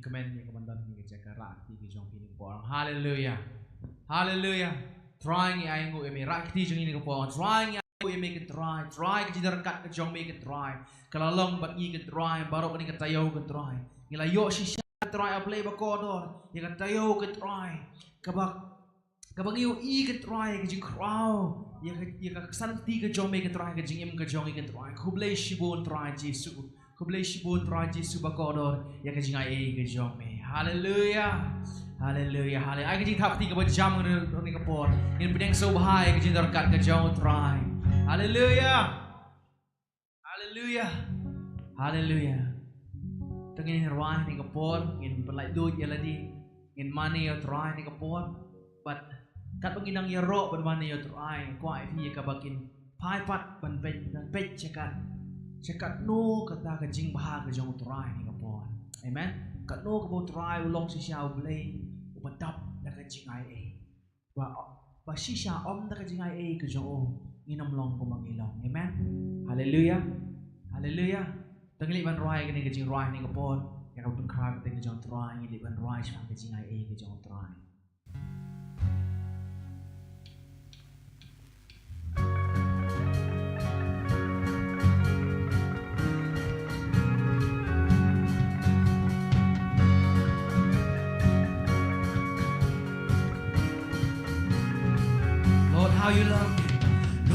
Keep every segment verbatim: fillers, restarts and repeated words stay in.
Kmen ïa ka ban don ha kane ka jaka rah kti ka jong phi ha kane ka por. Haleluia. Haleluia. Trai ngi ainguh ïa me, rah kti jong ngi ha kane ka por. Trai ngi ainguh ïa me ko Trai. Trai ka jingdon ryngkat ka jong me ko Trai ka la long bad ngi ko Trai, baroh kane ka taïew ko Trai. Ngi la ïoh shisha ko Trai, A Blei ba kordor, ïa ka taïew ko Trai. Kaba kaba ngi ïohi ko Trai, ka jingkhraw ïa ka, ïa ka ksan kti ka jong me ko Trai, ka jingim ka jong ngi ko Trai. Khublei shibun Trai Jisu. Khublei shibun Trai Jisu ba kordor ïa ka jingaiei ka jong me. Haleluia. Haleluia. Haleluia. Ai ka jingthap kti kaba jam ha kane ka por. Ngin pdiang sngewbha ïa ka jingdon ryngkat ka jong u Trai. Haleluia. Haleluia. Haleluia. Te ngin rwai ha kane ka por, ngin pynlait duh ïa lade, ngin mane ïa u Trai ha kane ka por. Bad katba ngin nang ïaroh ban mane ïa u Trai, kwah ïa phi ïa kaba kin phai pat ban peit, ban peit sha kat, sha katno kata ka jingbha ka jong u Trai ha kane ka por. Amen. Katno kaba u Trai u long shisha U Blei uba dap da ka jingaiei. Ba, ba shisha ym da ka jingaiei ka jong u ngin ym long kumba ngi long. Amen. Haleluia. Haleluia. Te ngi leit ban rwai kane ka jingrwai ha kane ka por. Ïa ka ban pynkhraw ka kyrteng ka jong u Trai, ngi leit ban rwai shaphang ka jingaiei ka jong u Trai. Lord, how you love me.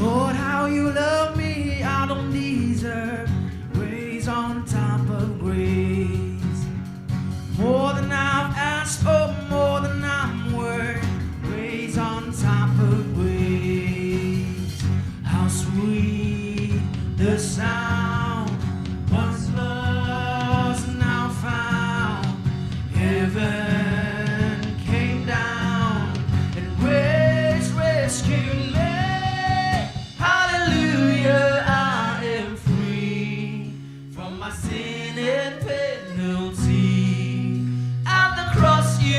Lord, how you love me. I don't deserve grace on top of grace. More than I've asked for, more than I'm worth. Grace on top of grace. How sweet the sound, once lost, now found. Heaven came down and grace rescued me. Hallelujah, I am free from my sin and penalty. At the cross you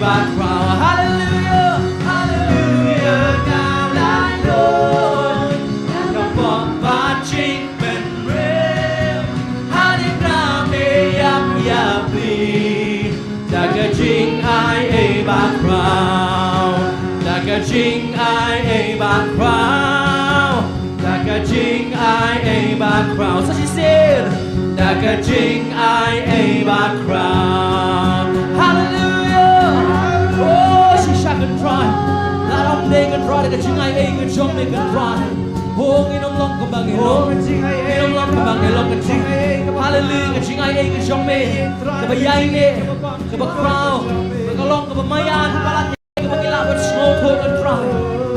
Ba khraw. Haleluia, haleluia, nga la ïoh ïa ka pop ba jingpynrem ha nongrim ïap ïapli. Da ka jingai ei ba khraw, da ka jingai ei ba khraw, da ka jingai ei ba khraw. Sa shisien, da ka jingai ei ba khraw. Haleluia. Oh, shisha Kynrad. Lada ym dei Kynrad, da ka jingai ei ka jong me Kynrad. Oh, ngin ym long kaba ngi long. Ngin ym long kaba ngi long Kynrad. Haleluia, ka jingai ei ka jong me. Kaba ïaineh, kaba khraw, kaba long kaba maïan, kaba ngi lah ban sngewthuh Kynrad.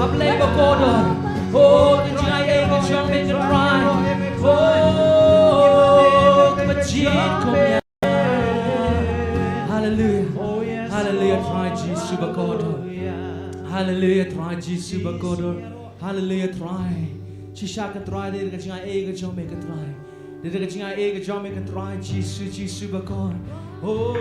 A Blei ba kordor. Oh, ka jingai ei ka jong me Kynrad. Oh, kaba jied kum ïa. Haleluia. Haleluia, Trai Jisu ba kordor. Haleluia, Trai Jisu ba kordor. Haleluia, Trai. Shisha Kynrad, dei da ka jingai ei ka jong me Kynrad. Dei da ka jingai ei ka jong me Kynrad Jisu, Jisu ba kordor. Oh.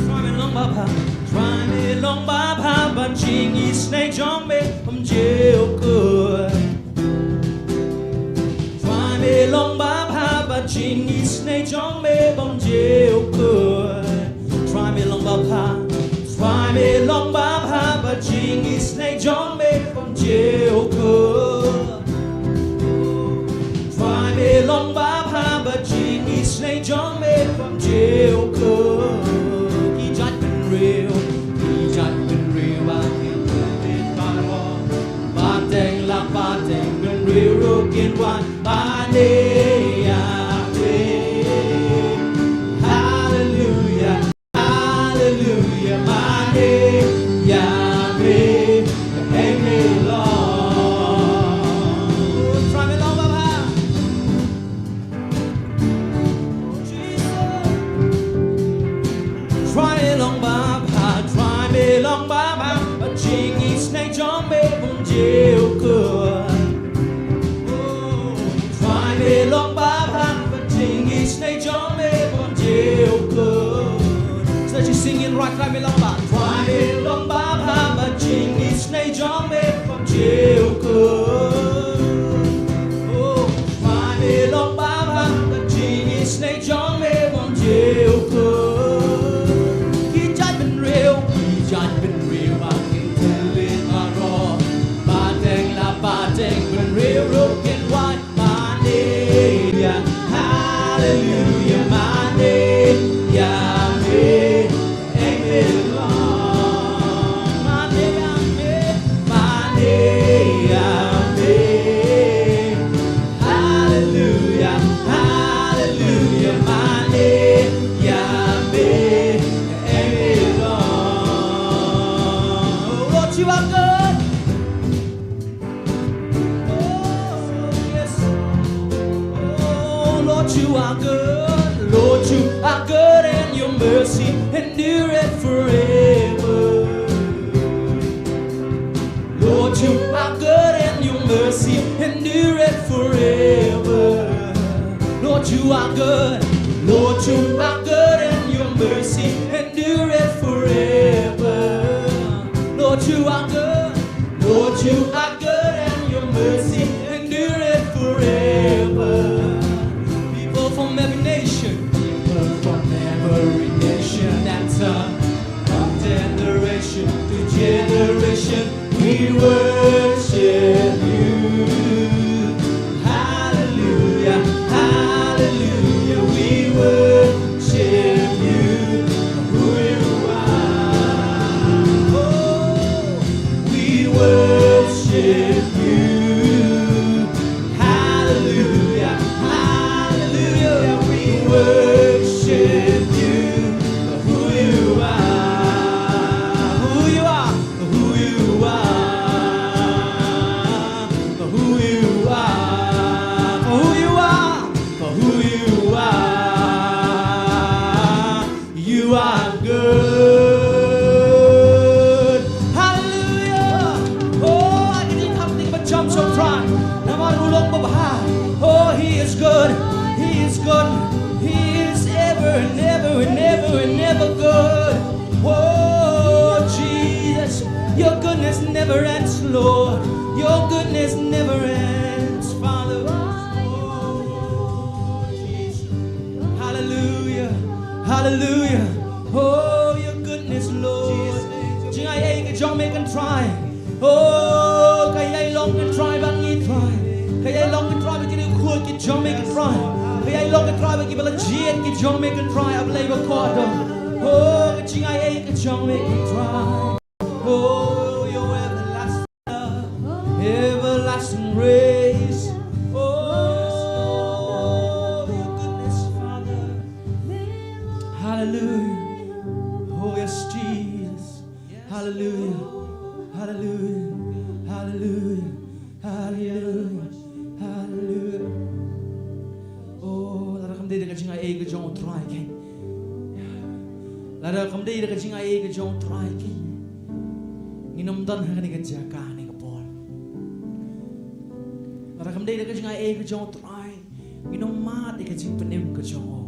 Trai me long ba bha, trai me long ba bha, ba jingïaseng jong me ym ju kut. Trai me long ba bha, ba jingïaseng jong me bym ju kut. Trai me long ba bha, trai me long ba bha, ba jingïaseng jong me bym ju kut. Trai me long ba bha, ba jingïaseng jong me bym ju kut. Ki jait bynriew, ki jait bynriew ba ki bynriew baroh. Pateng la pateng bynriew ruh kin wan mane ïa me. Haleluia, haleluia, mane ïa me. Amen, Lord. Trai me long ba bha. Trai me long ba bha, trai me long ba bha, ba jingïaseng jong me bym ju kut. Trai me long ba bha, ba jingïaseng jong me bym ju kut. Sa shisien ngin rai, trai me long ba, trai me long ba bha, ba jingïaseng jong me bym ju kut. Oh, trai me long ba bha, ba jingïaseng jong me bym ju kut. Ki jait bynriew, ki jait bynriew ba ki bynriew baroh. Pateng la pateng bynriew ruh kin wan mane ïa. Haleluia, mane ïa me. Amen, Lord. Mane ïa me, mane ïa me. Haleluia, haleluia, mane ïa me. Amen, Lord. Oh, Lord, you are good. Oh, yes. Oh, Lord, you are good. Lord, you are good, and your mercy endureth forever. Lord, you are good, and your mercy endureth forever. Lord, you are good. Lord, you are good, and your mercy endureth forever. Lord, you are good. Lord, you are good, and your mercy endureth forever. People from every nation, people from every nation and tongue, from generation to generation, we worship you. Hallelujah, hallelujah, we worship you. Who He is good. He is good. He is ever and ever and ever and ever good. Oh, Jesus, your goodness never ends, Lord. Your goodness never ends, Father. Oh, Jesus. Hallelujah. Hallelujah. Oh, your goodness, Lord. Jingaiei ka jong me kan Trai. Oh, ka ïai long kan Trai bad ngi, Trai. Ka ïai long kan Trai bad ki riewkhuid ki jong me, kan Trai. Ka ïai long kan Trai bad kiba la jied ki jong me, kan Trai. A Blei bakordor. Oh, ka jingaiei ka jong me, kan Trai. Oh, your everlasting love, everlasting grace. Oh, your goodness, Father. Hallelujah. Oh, yes, Jesus. Hallelujah. Hallelujah. Hallelujah. Hallelujah. Hallelujah. Oh, lada kam dei da ka jingaiei ka jong u Trai, kan. Lada kam dei da ka jingaiei ka jong u Trai, kan. Ngin ym don ha kane ka jaka, ha kane ka por. Lada kam dei da ka jingaiei ka jong u Trai, ngin ym mad ïa ka jingpynim ka jong u.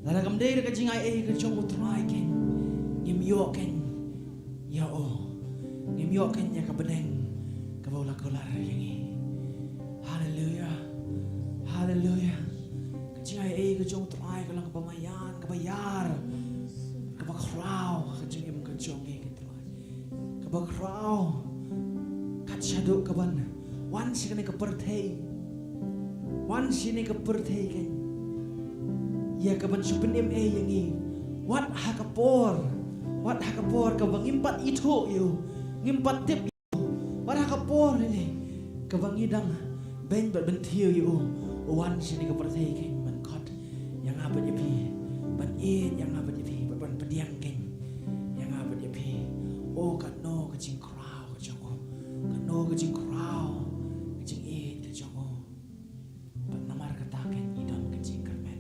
Lada kam dei da ka jingaiei ka jong u Trai, kan, ngim ïoh, kan, ïa u. Ngim ïoh, kan, ïa ka bneng kaba u la kular ïa ngi. Haleluya. Haleluya. Ka jingaiei ka jong u Trai ka long kaba maïan, kaba ïar, kaba khraw ha ka jingim ka jong ngi, kan Trai. Kaba khraw kat shaduh kaban wan sha kane ka pyrthei. Wan sha kane ka pyrthei, kan, ïa kaban shu pynim ei ïa ngi. Wat ha ka por, wat ha ka por kaba ngim pat ithuh ïa u, ngim pat tip ïa u. Wat ha ka por lei lei kaba ngi dang beiñ bad ban thiew ïa u, u wan sha kane ka pyrthei, kan, ban khot ïa nga bad ïa phi, ban ïeit ïa nga bad ïa phi, bad ban pdiang, kan, ïa nga bad ïa phi. O, katno ka jingkhraw ka jong u, katno ka jingkhraw ka jingïeit ka jong u. Bad namar kata, kan, ngi don ka jingkyrmen.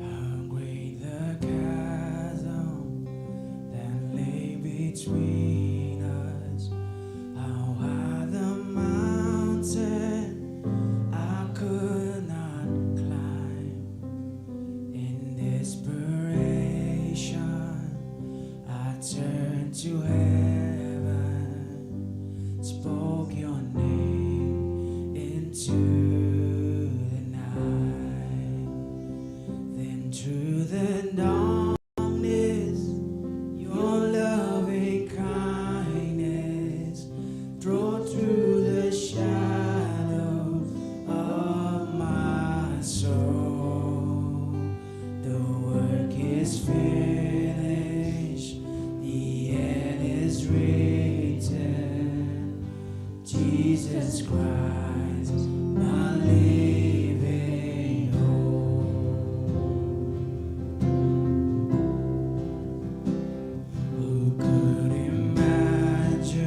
How great the chasm that lay between us. How high the mountain I could not climb. In desperation, I turned to heaven, spoke your name into the night. Then through the darkness, your loving kindness drove through the shadow of my soul. The work is finished, the end is written. Jesus Christ, my living hope. Who could imagine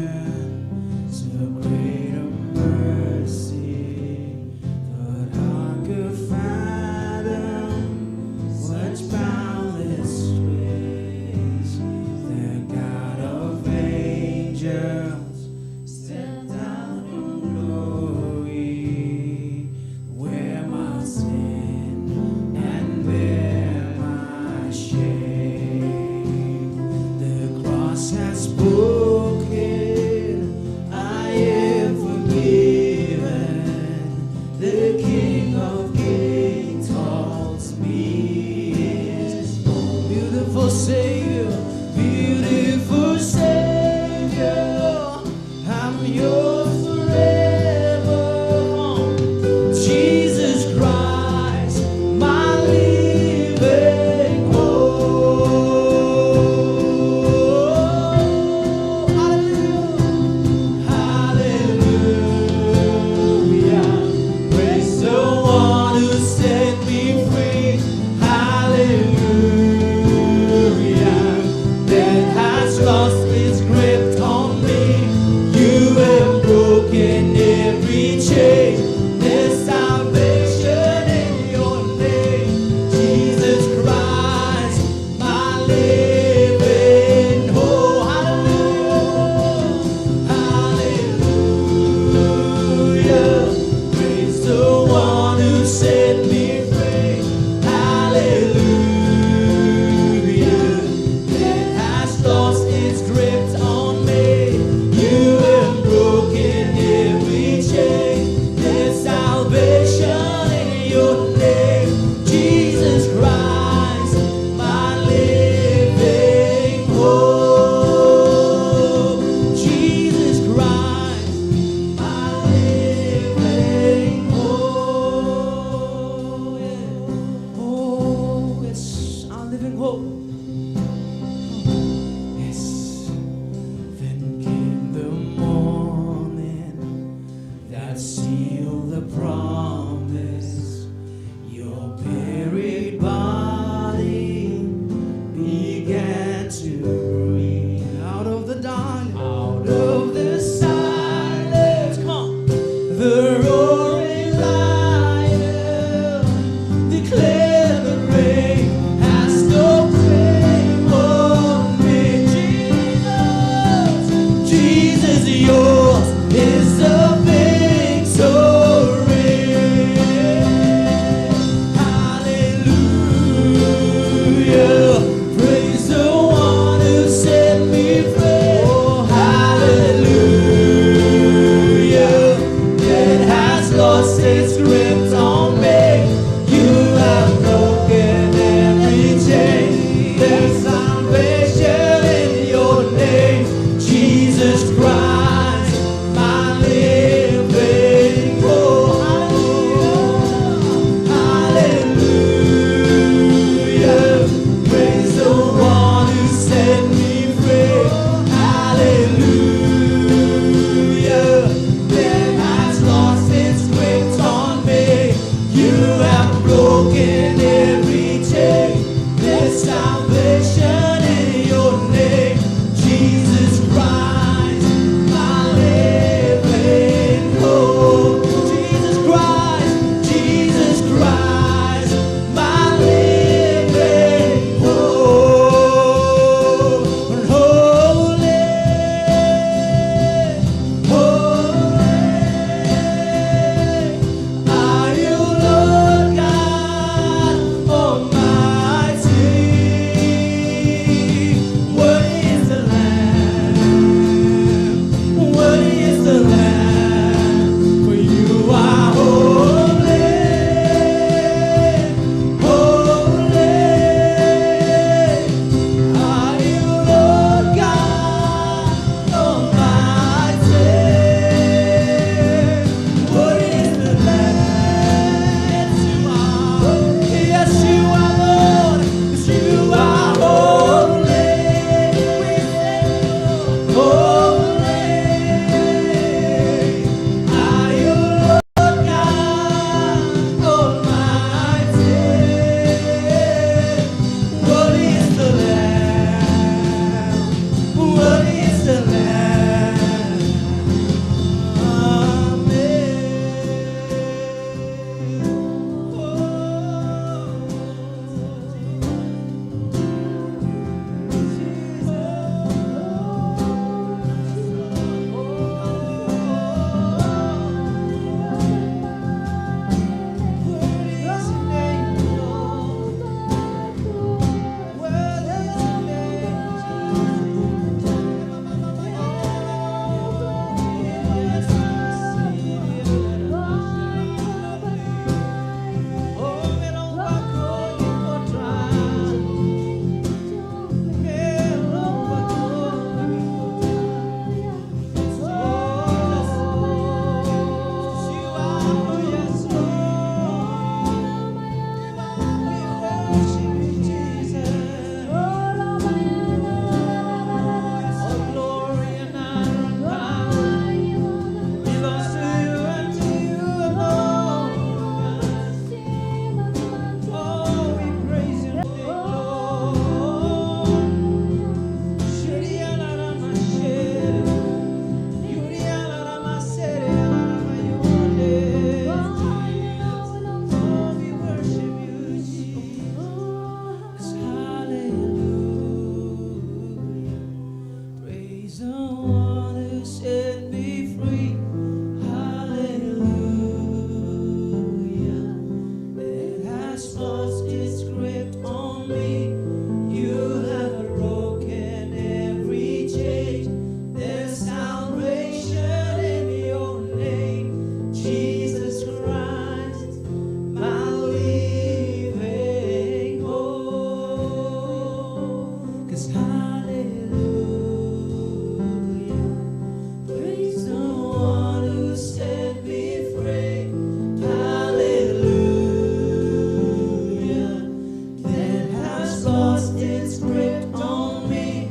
so great a mercy? But I could fathom such boundless grace. The God of angels stepped down from glory. Jesus, yours is the victory. Hallelujah. Praise the one who set me free. Oh, hallelujah. Death has lost its grip on me. You have broken every chain. There's salvation in your name, Jesus Christ, my living hope. Hallelujah. Hallelujah. Praise the one who set me free. Hallelujah. Death has lost its grip on me. You have broken every chain. There's salvation in your name, Jesus Christ, my living hope. Jesus Christ, Jesus Christ, my living hope. Holy, holy are you, Lord God Almighty. Worthy is the Lamb, worthy is the Lamb, for you are holy, holy are you, Lord God Almighty. Worthy is the Lamb. Yes, you are. Yes, you are, Lord. Yes, you are holy. We sing, holy are you, Lord God Almighty. Worthy is the Lamb. Worthy is the Lamb. Amen. Oh, Jesus. Worthy is your name, Lord. Oh, we praise your name, Lord. Oh, we worship you, Jesus. Hallelujah. Praise the one who set me free. Hallelujah. Death has lost its grip on me. You have broken every chain. There's salvation in your name, Jesus Christ, my living hope. 'Cause hallelujah, praise the one who set me free. Hallelujah, death has lost its grip on me.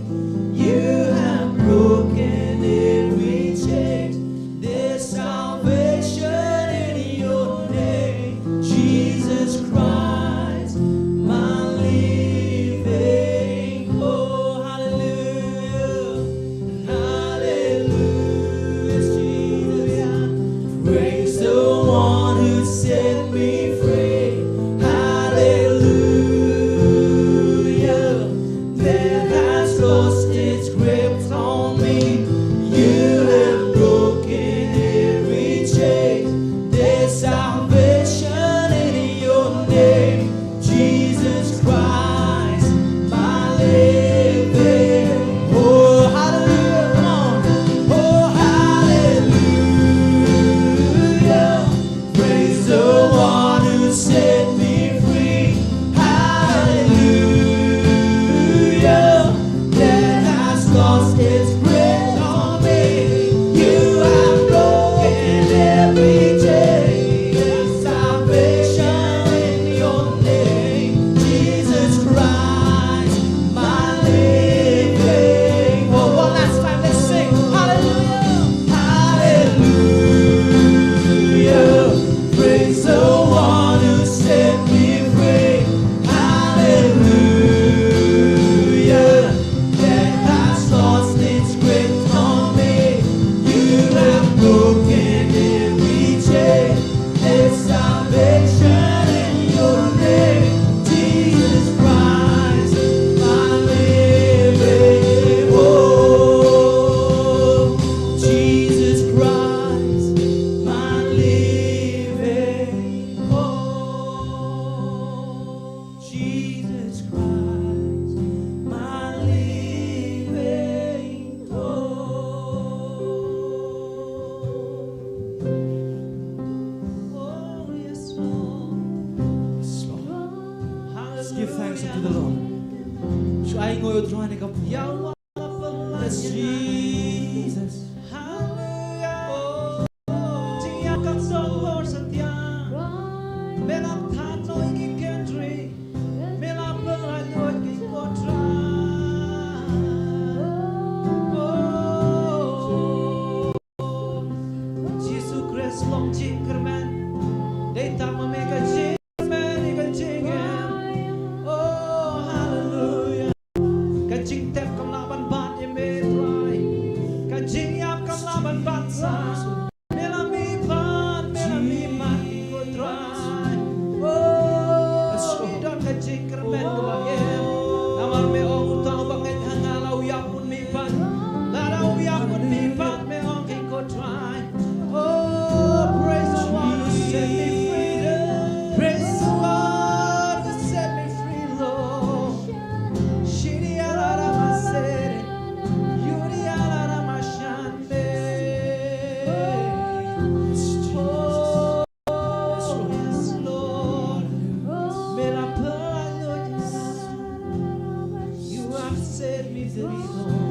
You have broken every chain. There's salvation in your name, Jesus Christ, my living hope. Hallelujah. Hallelujah, Jesus. Praise the one who set me free. Hallelujah. Death has lost its grip on me. It's great on me. You have broken every chain. There's salvation in your name, Jesus Christ, my living hope. One last time, let's sing. Hallelujah. Hallelujah. Praise the one who set me free. Hallelujah. Death has lost its grip on me. You have broken every chain. There's salvation in your name, Jesus Christ, my living hope. Jesus Christ, my living hope. Jesus Christ, my living hope. Oh, yes, Lord. Yes, Lord. Let's give thanks unto the Lord. Shu ainguh ïa U Trai ha kane ka por. Yes, Jesus. Hallelujah. Jingïap ka song Lord Satya. Me la thad noh ïa ki kynthei. Me la pynlait noh ïa ki kynthei. Oh. Jisu Khrist long jingkyrmen. Dei tang ma me ka jingkyrmen ïa ka jingim. Oh, hallelujah. Ka jingtep kam lah ban bat ïa me Trai. Ka jingïap kam lah ban bat sa. Me la mihpat, me la mihpat ko Trai. Oh, ngi don ka jingkyrmen kaba im. Namar me ong uta uba ngeit ha nga la u ïap un mihpat. Lada u ïap un mihpat me ong ko Trai. Oh, praise the one who set me free. Praise the one who set me free, Lord. Shiri ala rama sere. Yuri ala rama shande. Oh, yes, Lord. Me la pynlait noh ïa nga. You have set me free, Lord.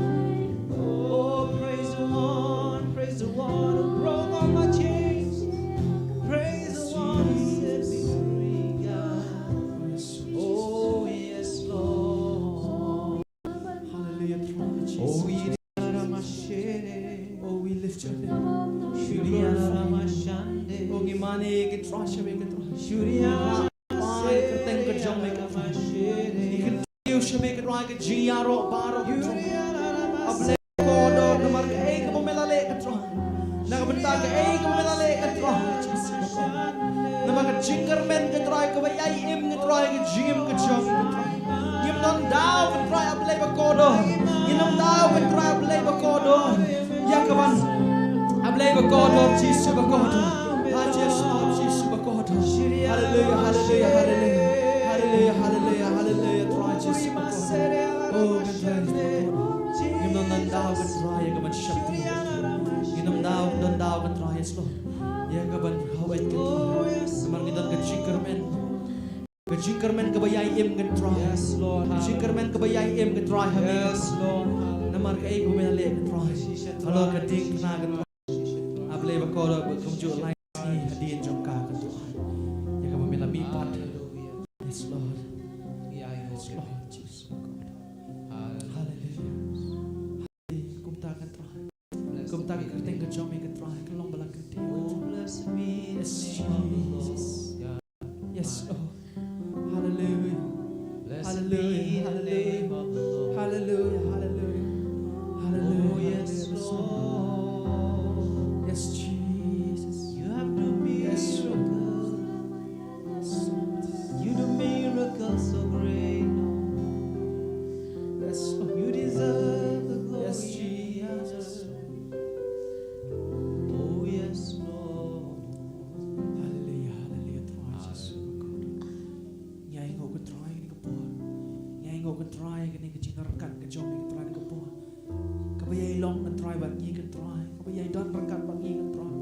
Oh, praise the one, praise the one who broke all my chains. Praise the one who set me free, God. Oh, yes, Lord. Hallelujah, Trai Jesus. Oh, we lift your name. Oh, we lift your name. Shuri ala rama shande. Oh, ngi mane ki Trai sha me ki Trai. Shuri ala rama sere. Kyrteng ka jong me ki Trai. Ngi kyntiew sha me ki Trai ka jingïaroh baroh ki Trai. A Blei kordor namar kaei kaba me la leh ki Trai. Na ka bynta kaei kaba me la leh ki Trai. Namar ka jingkyrmen ki Trai kaba ïai im ki Trai ka jingim ka jong ki Trai. Ngim don daw ki Trai A Blei ba kordor. Ngim don daw ki Trai A Blei ba kordor. Ïa ka ban A Blei ba kordor, Jisu ba kordor. Ha Jisu, Jisu ba kordor. Hallelujah, hallelujah, hallelujah. Hallelujah, hallelujah, hallelujah. Trai Jisu ba kordor. Oh, ka Trai Jisu ba kordor. Ngim don daw ka Trai ïa ka ban shakri. Ngim don daw, don daw ka Trai, yes Lord. Ïa ka ban hawai ka Trai. Namar ngi don ka jingkyrmen. Ka jingkyrmen kaba ïai im ka Trai. Yes, Lord. Ka jingkyrmen kaba ïai im ka Trai ha me. Yes, Lord. Namar kaei kaba me la leh ka Trai. Halor ka diengphna ka Trai. A Blei ba kordor ba kumjuh lai sngi hadien jong ka ka Trai. Ïa kaba me la mihpat. Yes, Lord. Yes, Lord. Yes, Lord. Hallelujah. Kumta ka Trai. Kumta ka kyrteng ka jong me ka Trai ka long ba la kyntiew. Oh, blessed be the name of the Lord. Yes, Lord. Hallelujah. Blessed be the name of the Lord. Hallelujah, hallelujah. Hallelujah. Oh, yes, Lord. Yes, Jesus. You have done miracles. Yes, Lord. You do miracles so great. Yes, Lord. You deserve the glory. Yes, Jesus. Oh, yes, Lord. Hallelujah, hallelujah, Trai Jisu. Ngi ainguh ka Trai kane ka por. Ngi ainguh ka Trai kane ka jingryngkat ka jong ngi ka Trai kane ka por. Kaba ïai long ka Trai bad ngi ka Trai. Kaba ïai don ryngkat bad ngi ka Trai.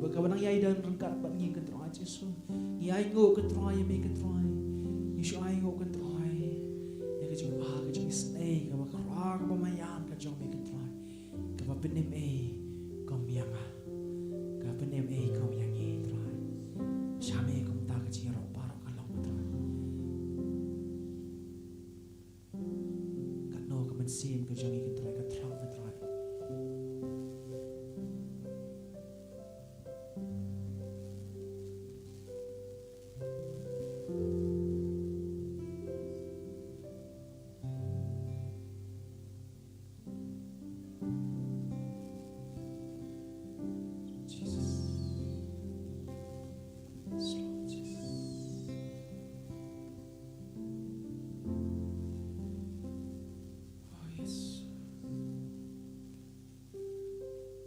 Bad kaba nang ïai don ryngkat bad ngi ka Trai Jisu. Ngi ainguh ka Trai ïa me ka Trai. Ngi shu ainguh ka Trai ïa ka jingba ka jingisynei kaba khraw kaba maïan ka jong me ka Trai. Pynim ei kum ïa nga. Ka pynim ei kum ïa ngi, Trai. Shah me kumta ka jingïaroh baroh ka long, Trai. Katno ka mynsiem ka jong ngi, Trai, ka thrang, Trai. Jesus. Yes, Lord Jesus. Oh, yes.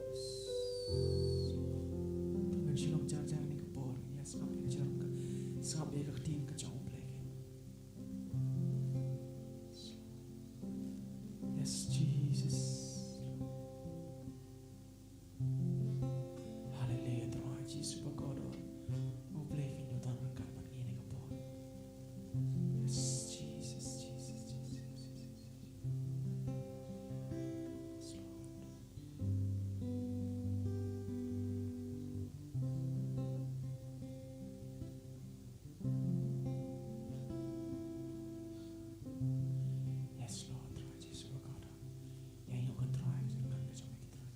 Yes. Tang ngan shu long jar jar ha kane ka por, ngan ïa sngap ïa ka jarum ka, sngap ïa ka ktien ka jong U Blei. Yes, Jesus. Hallelujah, Trai Jisu ba kordor. U Blei, phin ïoh don ryngkat bad ngi ha kane ka por. Yes, Jesus, Jesus, Jesus, Jesus. Yes, Lord. Yes, Lord, Trai Jisu ba kordor. Ïa ïoh ka Trai, ka jong ka jong me ka Trai.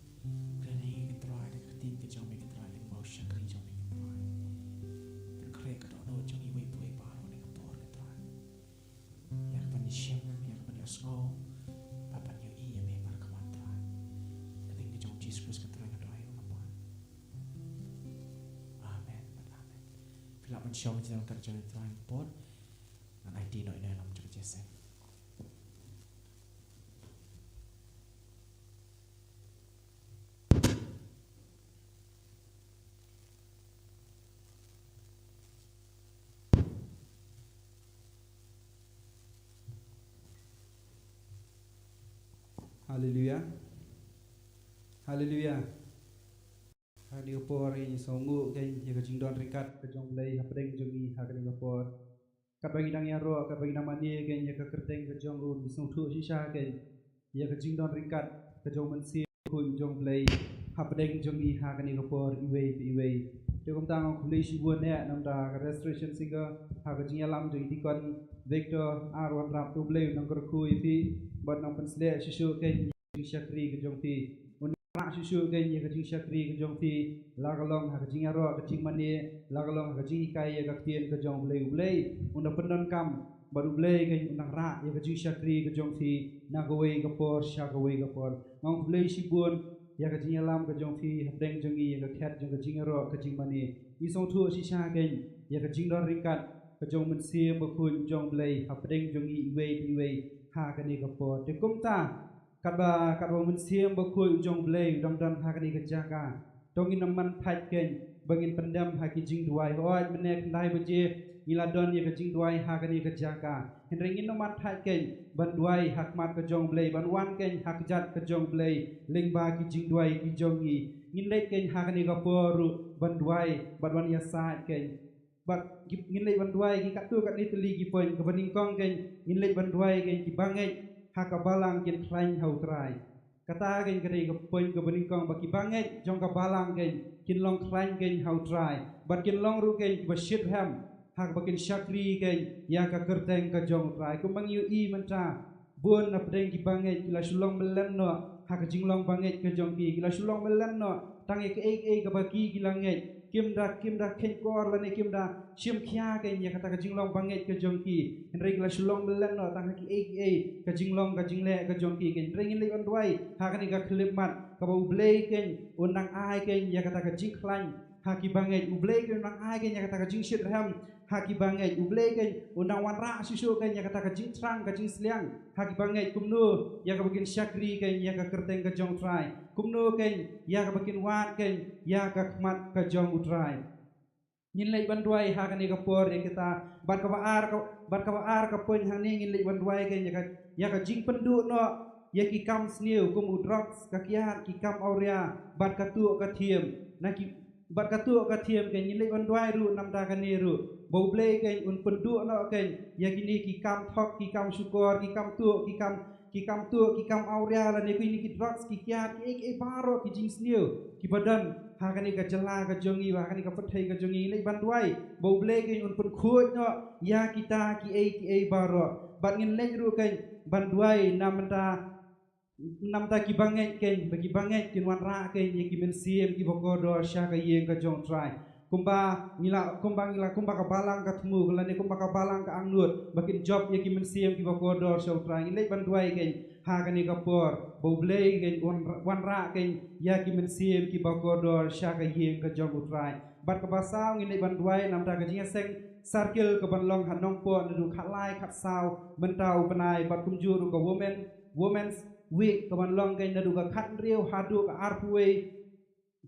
Kren ïa ka Trai, da ka ktien ka jong me ka Trai, lyngba u shakri jong me ka Trai. Pynkhreh ka dohnud jong iwei pa iwei baroh ha kane ka por ka Trai. Ïa ka ban ïashem, ïa ka ban ïasngew, bad ban ïohi ïa me markhmat Trai. Ka kyrteng ka jong u Jisu Khrist ka Trai nga duwai, nga pan. Amen, amen. Phi lah ban shong, jingdon ka jong u Trai ha kane ka por. Ngan aiti noh ïa u lam jong ka jingïaseng. Haleluya. Haleluya. Ha kane ka por ngi sngewnguh kein ïa ka jingdon ryngkat ka jong U Blei hapdeng jong ngi ha kane ka por. Katba ngi dang ïaroh, katba ngi dang mane kein ïa ka kyrteng ka jong u, ngi sngewthuh shisha kein ïa ka jingdon ryngkat ka jong u Mynsiem Bakhuid jong U Blei hapdeng jong ngi ha kane ka por iwei pa iwei. Te kumta nga khublei shibun eh namar ka Restoration Singer ha ka jingïalam jong i Deacon Victor R Wanrap. To U Blei un nang kyrkhu ïa phi bad nang pynsleh shuh shuh kein ïa ka jingshakri ka jong phi. Un nang rah shuh shuh kein ïa ka jingshakri ka jong phi, la ka long ha ka jingïaroh, ka jingmane, la ka long ha ka jinghikai ïa ka ktien ka jong U Blei. U Blei un da pyndonkam bad U Blei kein un nang rah ïa ka jingshakri ka jong phi na kawei ka por sha kawei ka por. Nga khublei shibun ïa ka jingïalam ka jong phi hapdeng jong ngi ïa ka khet jong ka jingïaroh, ka jingmane. Ngi sngewthuh shisha kein ïa ka jingdon ryngkat ka jong u Mynsiem Bakhuid jong U Blei hapdeng jong ngi iwei pa iwei ha kane ka por. Te kumta, katba, katba u Mynsiem Bakhuid jong U Blei u dang don ha kane ka jaka, to ngin ym man thait kein ba ngin pyndem ha ki jingduwai. Hooid, mynne khyndai baje ngi la don ïa ka jingduwai ha kane ka jaka. Hynrei ngin ym man thait kein ban duwai ha khmat ka jong U Blei, ban wan kein ha kjat ka jong U Blei lyngba ki jingduwai ki jong ngi. Ngin leit kein ha kane ka por ruh ban duwai bad ban ïasaid kein. Bad ki, ngin leit ban duwai ki katto katne tylli ki point. Kaba nyngkong kein ngin leit ban duwai kein ki bangeit ha ka balang kin khlaiñ ha U Trai. Kata kein ka dei ka point kaba nyngkong, ba ki bangeit jong ka balang kein kin long khlaiñ kein ha U Trai. Bad kin long ruh kein kiba shitrhem ha kaba kin shakri kein ïa ka kyrteng ka jong U Trai. Kumba ngi ïohi mynta, bun na pdeng ki bangeit ki la shu long mlien noh ha ka jinglong bangeit ka jong ki. Ki la shu long mlien noh tang ïa kaei kaei kaba ki, ki la ngeit. Kim da, kim da kheiñkor lane kim da shim khia kein ïa kata ka jinglong bangeit ka jong ki. Hynrei ki la shu long mlien noh tang ha kiei kiei ka jinglong ka jingleh ka jong ki kein. Hynrei ngin leit ban duwai ha kane ka khyllipmat kaba U Blei kein un nang ai kein ïa kata ka jingkhlaiñ ha ki bangeit. U Blei kein un nang ai kein ïa kata ka jingshitrhem ha ki bangeit. U Blei kein un nang wanrah shuh shuh kein ïa kata ka jingthrang ka jingsliang ha ki bangeit, kumno ïa kaba kin shakri kein ïa ka kyrteng ka jong U Trai, kumno kein ïa kaba kin wad kein ïa ka khmat ka jong U Trai. Ngin leit ban duwai ha kane ka por ïa kita. Bad kaba ar ka, bad kaba ar ka point hangne, ngin leit ban duwai kein ïa ka, ïa ka jingpynduh noh ïa ki kam sniew kum u drugs, ka kiad, ki kam awria bad ka tuh ka thiem. Na ki, bad ka tuh ka thiem kein, ngin leit ban duwai ruh namar kane ruh, ba U Blei kein un pynduh noh kein ïa kine ki kam thok, ki kam shukor, ki kam tuh, ki kam ki kam tuh, ki kam awria, lane kine ki drugs, ki kiad, ki ei ki ei baroh ki jingsniew kiba don ha kane ka jylla ka jong ngi, ha kane ka pyrthei ka jong ngi. Ngi leit ban duwai ba U Blei kein un pynkhuid noh ïa kita ki ei ki ei baroh. Bad ngin leit ruh kein ban duwai na bynta, na bynta ki bangeit kein, ba ki bangeit kin wanrah kein ïa ki mynsiem kiba kordor sha ka ïing ka jong U Trai. Kumba ngi la, kumba ngi la, kumba ka balang ka thmu, lane kumba ka balang ka angnud, ba kin jop ïa ki mynsiem kiba kordor sha U Trai. Ngi leit ban duwai kein ha kane ka por ba U Blei kein un wanrah kein ïa ki mynsiem kiba kordor sha ka ïing ka jong U Trai. Bad kaba saw, ngi leit ban duwai na bynta ka jingïaseng circle kaban long ha Nongpoh naduh khatlai khatsaw mynta u bnai, bad kumjuh ruh ka women, Women's Week kaban long kein naduh ka khathynriew haduh ka arphew wei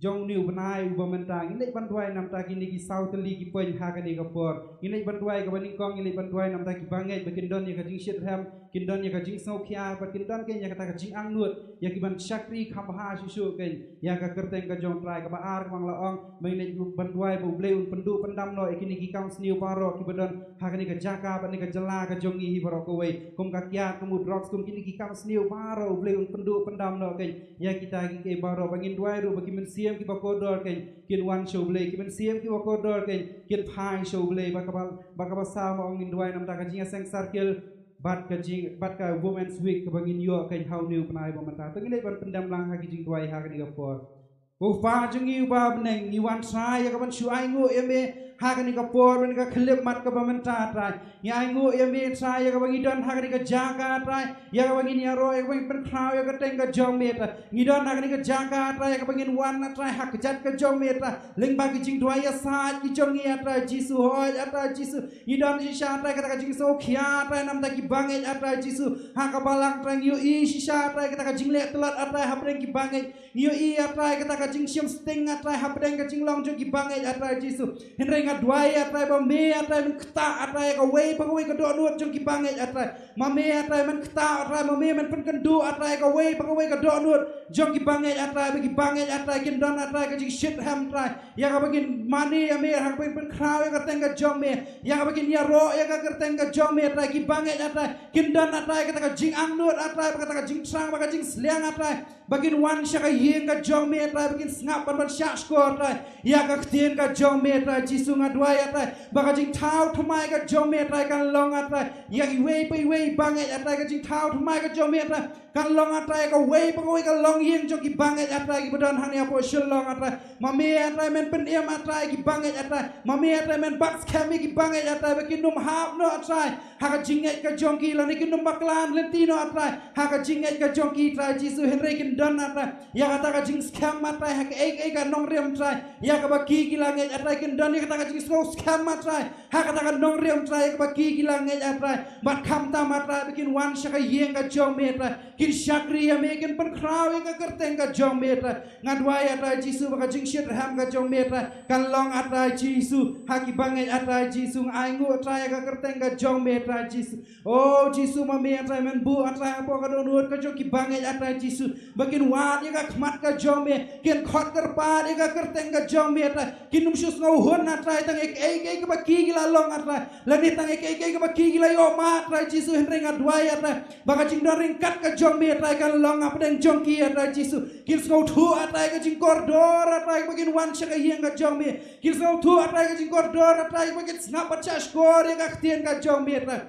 jong une u bnai uba mynta. Ngi leit ban duwai na bynta kine ki saw tylli ki point ha kane ka por. Ngi leit ban duwai kaba nyngkong, ngi leit ban duwai na bynta ki bangeit ba kin don ïa ka jingshitrhem, kin don ïa ka jingsngewkhia, bad kin don kein ïa kata ka jingangnud ïa ki ban shakri kham bha shuh shuh kein ïa ka kyrteng ka jong U Trai. Kaba ar, kaba nga la ong, ba ngi leit ban duwai ba U Blei un pynduh pyndam noh ïa kine ki kam sniew baroh kiba don ha kane ka jaka bad kane ka jylla ka jong ngi hi baroh kawei, kum ka kiad, kum u drugs, kum kine ki kam sniew baroh, U Blei un pynduh pyndam noh kein ïa kita ki ei baroh. Ba ngin duwai ruh ba ki mynsiem kiba kordor kein kin wan sha U Blei, ki mynsiem kiba kordor kein kin phai sha U Blei. Bad kaba, bad kaba saw, ma ong, ngin duwai na bynta ka jingïaseng circle bad ka jing, bad ka Women's Week kaba ngin ïoh kein ha une u bnai ba mynta. To ngin leit ban pyndem lang ha ki jingduwai ha kane ka por. Ko Kpa jong ngi uba ha bneng, ngi wan Trai ïa kaban shu ainguh ïa me ha kane ka por, ha kane ka khyllipmat kaba mynta, Trai. Ngi ainguh ïa me, Trai, ïa kaba ngi don ha kane ka jaka, Trai, ïa kaba ngin ïaroh, ïa kaba ngin pynkhraw ïa ka kyrteng ka jong me, Trai. Ngi don ha kane ka jaka, Trai, ïa kaba ngin wan, Trai, ha kjat ka jong me, Trai. Lyngba ki jingduwai ïasaid ki jong ngi, Trai Jisu, hooid, Trai Jisu. Ngi don shisha, Trai, kata ka jingsngewkhia, Trai, na bynta ki bangeit, Trai Jisu. Ha ka balang, Trai, ngi ïohi shisha, Trai, kata ka jingleh tlot, Trai, hapdeng ki bangeit. Ngi ïohi, Trai, kata ka jingshim sting, Trai, hapdeng ka jinglong jong ki bangeit, Trai Jisu. Hynrei nga duwai, Trai, ba me, Trai, men ktah, Trai, kawei pa kawei ka dohnud jong ki bangeit, Trai. Ma me, Trai, men ktah, Trai, ma me men pynkynduh, Trai, kawei pa kawei ka dohnud jong ki bangeit, Trai, ba ki bangeit, Trai, kin don, Trai, ka jingshitrhem, Trai. Ïa kaba kin mane ïa me, ha kaba kin pynkhraw ïa ka kyrteng ka jong me. Ïa kaba kin ïaroh ïa ka kyrteng ka jong me, Trai, ki bangeit, Trai, kin don, Trai, kata ka jingangnud, Trai, bad kata ka jingthrang, bad ka jingsliang, Trai. Ba kin wan sha ka ïing ka jong me, Trai, ba kin sngap ban, ban shahshkor, Trai, ïa ka ktien ka jong me, Trai Jisu. Nga duwai, Trai, ba ka jingthaw thymmai ka jong me, Trai, kan long, Trai, ïa iwei pa iwei i bangeit, Trai, ka jingthaw thymmai ka jong me, Trai, kan long, Trai, kawei pa kawei ka longïing jong ki bangeit, Trai, kiba don hangne hapoh Shillong, Trai. Ma me, Trai, men pynim, Trai, ki bangeit, Trai. Ma me, Trai, men bat skhem ïa ki bangeit, Trai, ba kin ym hap noh, Trai, ha ka jingngeit ka jong ki, lane kin ym bakla lynti noh, Trai, ha ka jingngeit ka jong ki, Trai Jisu. Hynrei kin don, Trai, ïa kata ka jingskhem, Trai, ha kaei kaei ka nongrim, Trai, ïa kaba ki ki la ngeit, Trai, kin don ïa kata ka jingsngew skhem, Trai, ha kata ka nongrim, Trai, ïa kaba ki ki la ngeit, Trai. Bad khamtam, Trai, ba kin wan sha ka ïing ka jong me, Trai, kin shakri ïa me, kin pynkhraw ïa ka kyrteng ka jong me, Trai. Nga duwai, Trai Jisu, ba ka jingshitrhem ka jong me, Trai, kan long, Trai Jisu, ha ki bangeit, Trai Jisu. Nga ainguh, Trai, ïa ka kyrteng ka jong me, Trai Jisu. O Jisu, ma me, Trai, men buh, Trai, hapoh ka dohnud ka jong ki bangeit, Trai Jisu, ba kin wad ïa ka khmat ka jong me, kin khot kyrpad ïa ka kyrteng ka jong me, Trai. Kin ym shu sngewhun, Trai, tang ïa kaei kaei kaba ki ki la long, Trai, lane tang ïa kaei kaei kaba ki ki la ïoh mad, Trai Jisu. Hynrei nga duwai, Trai, ba ka jingdon ryngkat ka jong me, Trai, kan long hapdeng jong ki, Trai Jisu. Kin sngewthuh, Trai, ka jingkordor, Trai, ba kin wan sha ka ïing ka jong me. Kin sngewthuh, Trai, ka jingkordor, Trai, ba kin sngap bad shahshkor ïa ka ktien ka jong me, Trai.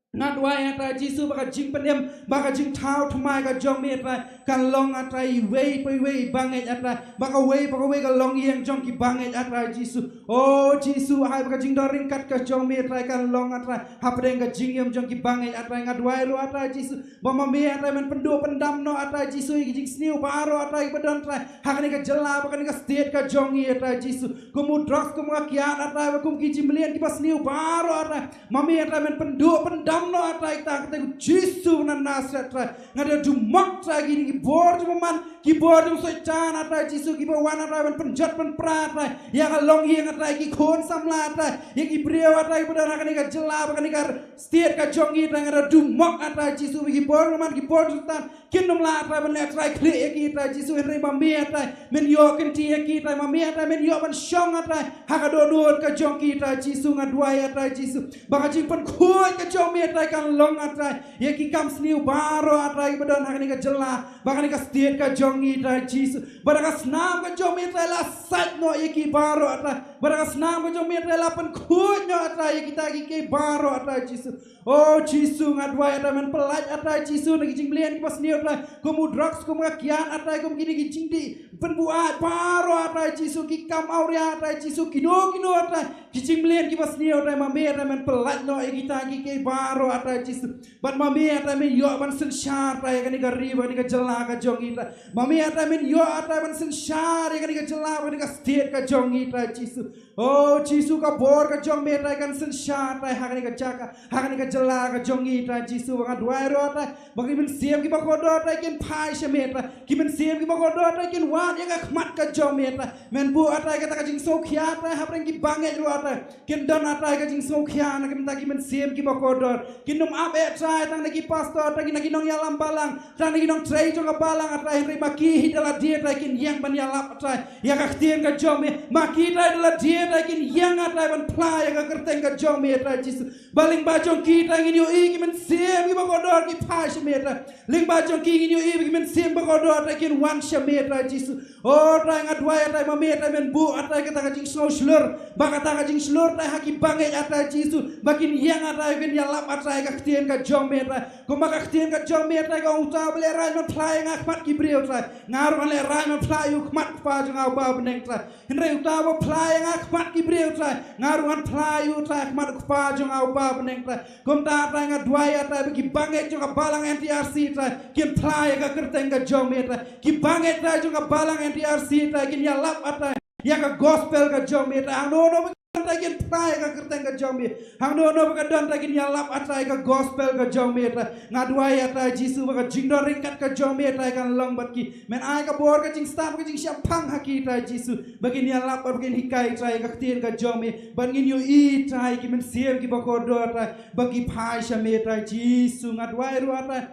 Nga duwai, Trai Jisu, ba ka jingpynim, ba ka jingthaw thymmai ka jong me, Trai, kan long, Trai, iwei pa iwei i bangeit, Trai, ba kawei pa kawei ka longïing jong ki bangeit, Trai Jisu. O Jisu, ai ba ka jingdon ryngkat ka jong me, Trai, kan long, Trai, hapdeng ka jingim jong ki bangeit, Trai. Nga duwai ruh, Trai Jisu, ba ma me, Trai, men pynduh pyndam noh, Trai Jisu, ïa ki jingsniew baroh, Trai, kiba don, Trai, ha kane ka jylla bad kane ka state ka jong ngi, Trai Jisu. Kum u drugs, kum ka kiad, Trai, bad kum ki jingmlien kiba sniew baroh, Trai, ma me, Trai, men pynduh pyndam noh, Trai, ha ka kyrteng Jisu na Nasareth, Trai. Nga da dumok, Trai, kine ki bor jong u bymman, ki bor jong u Soitan, Trai Jisu, kiba wan, Trai, ban pynjot pynpra, Trai, ïa ka longïing, Trai, ki khun samla, Trai, ïa ki briew, Trai, kiba don ha kane ka jylla bad kane ka state ka jong ngi, Trai. Nga da dumok, Trai Jisu, ba ki bor jong u bymman, ki bor jong u Soitan kin ym lah, Trai, ban leh trai khlieh ïa ki, Trai Jisu. Hynrei ma me, Trai, men ïoh kynti ïa ki, Trai. Ma me, Trai, men ïoh ban shong, Trai, ha ka dohnud ka jong ki, Trai Jisu. Nga duwai, Trai Jisu, ba ka jingpynkhuid ka jong me, Trai kan long, ah Trai, ïa ki kam sniew baroh, ah Trai, ba don ha kane ka jylla bad kane ka state ka jong ngi, Trai Jisu. Bad da ka snam ka jong me, Trai, la sait noh ïa ki baroh, ah Trai. Bad da ka snam ka jong me, Trai, la pynkhuid noh, ah Trai, ïa kita ki kiei baroh, ah Trai Jisu. O Jisu, nga duwai, ah Trai, men pyllait, ah Trai Jisu, na ki jingmlien kiba sniew, Trai, kum u drugs, kum ka kiad, ah Trai, kum kine ki jingdih pynbuaid baroh, ah Trai Jisu, ki kam awria, ah Trai Jisu, kino kino, ah Trai, ki jingmlien kiba sniew, ah Trai, ma me, ah Trai, men pyllait noh ïa kita ki kiei baroh, ah Trai Jisu. Bad ma me, ah Trai, men ïoh ban synshar, ah Trai, ïa kane ka ri bad kane ka jylla ka jong ngi, Trai. Ma me, ah Trai, men ïoh, ah Trai, ban synshar ïa kane ka jylla bad kane ka state ka jong ngi, Trai Jisu. O Jisu, ka bor ka jong me, Trai, kan synshar, Trai, ha kane ka jaka, ha kane ka jylla ka jong ngi, Trai Jisu. Ba nga duwai ruh, Trai, ba ki mynsiem kiba kordor, Trai, kin phai sha me, Trai. Ki mynsiem kiba kordor, Trai, kin wad ïa ka khmat ka jong me, Trai. Men buh, ah Trai, kata ka jingsngewkhia, Trai, hapdeng ki bangeit ruh, Trai. Kin don, ah Trai, ka jingsngewkhia na ka bynta ki mynsiem kiba kordor. Kin ym ap eh, Trai, tang na ki pastor, tang na ki nongïalam balang, tang na ki nongtrei jong ka balang, ah Trai, hynrei ma ki hi da lade, Trai, kin ïeng ban ïalap, ah Trai, ïa ka ktien ka jong me. Ma ki, Trai, da lade, Trai, kin ïeng, ah Trai, ban phla ïa ka kyrteng ka jong me, Trai Jisu. Ba lyngba jong ki, Trai, ngin ïohi ki mynsiem kiba kordor ki phai sha me, Trai. Lyngba jong ki ngin ïohi ba ki mynsiem ba kordor, Trai, kin wan sha me, Trai Jisu. O Trai, nga duwai, ah Trai, ma me, Trai, men buh, ah Trai, kata ka jingsngew shlur, ba kata ka jingshlur, Trai, ha ki bangeit, ah Trai Jisu, ba kin ïeng, ah Trai, kin ïalap, ah Trai, ka ktien ka jong me, Trai. Kumba ka ktien ka jong me, Trai, ka ong, uta uba lehraiñ ban phla ïa nga ha khmat ki briew, Trai, nga ruh ngan lehraiñ ban phla ïa u ha khmat u Kpa jong nga uba ha bneng, Trai. Hynrei uta uba phla ïa nga ha khmat ki briew, Trai, nga ruh ngan phla ïa u, Trai, ha khmat u Kpa jong nga uba ha bneng, Trai. Kumta, Trai, nga duwai, ah Trai, ba ki bangeit jong ka balang N T R C, Trai, kin phla ïa ka kyrteng ka jong me, Trai. Ki bangeit, Trai, jong ka balang N T R C, Trai, kin ïalap, ah Trai, ïa ka gospel ka jong me, Trai. Hangno hangno ba ki don, Trai, kin phla ïa ka kyrteng ka jong me. Hangno hangno ba ki don, Trai, kin ïalap, ah Trai, ïa ka gospel ka jong me, Trai. Nga duwai, ah Trai Jisu, ba ka jingdon ryngkat ka jong me, Trai, kan long bad ki. Men ai ka bor, ka jingstad, ka jingshemphang ha ki, Trai Jisu, ba kin ïalap, ba kin hikai, Trai, ïa ka ktien ka jong me. Ba ngin ïohi, Trai, ki mynsiem kiba kordor, Trai, ba ki phai sha me, Trai Jisu. Nga duwai ruh, ah Trai,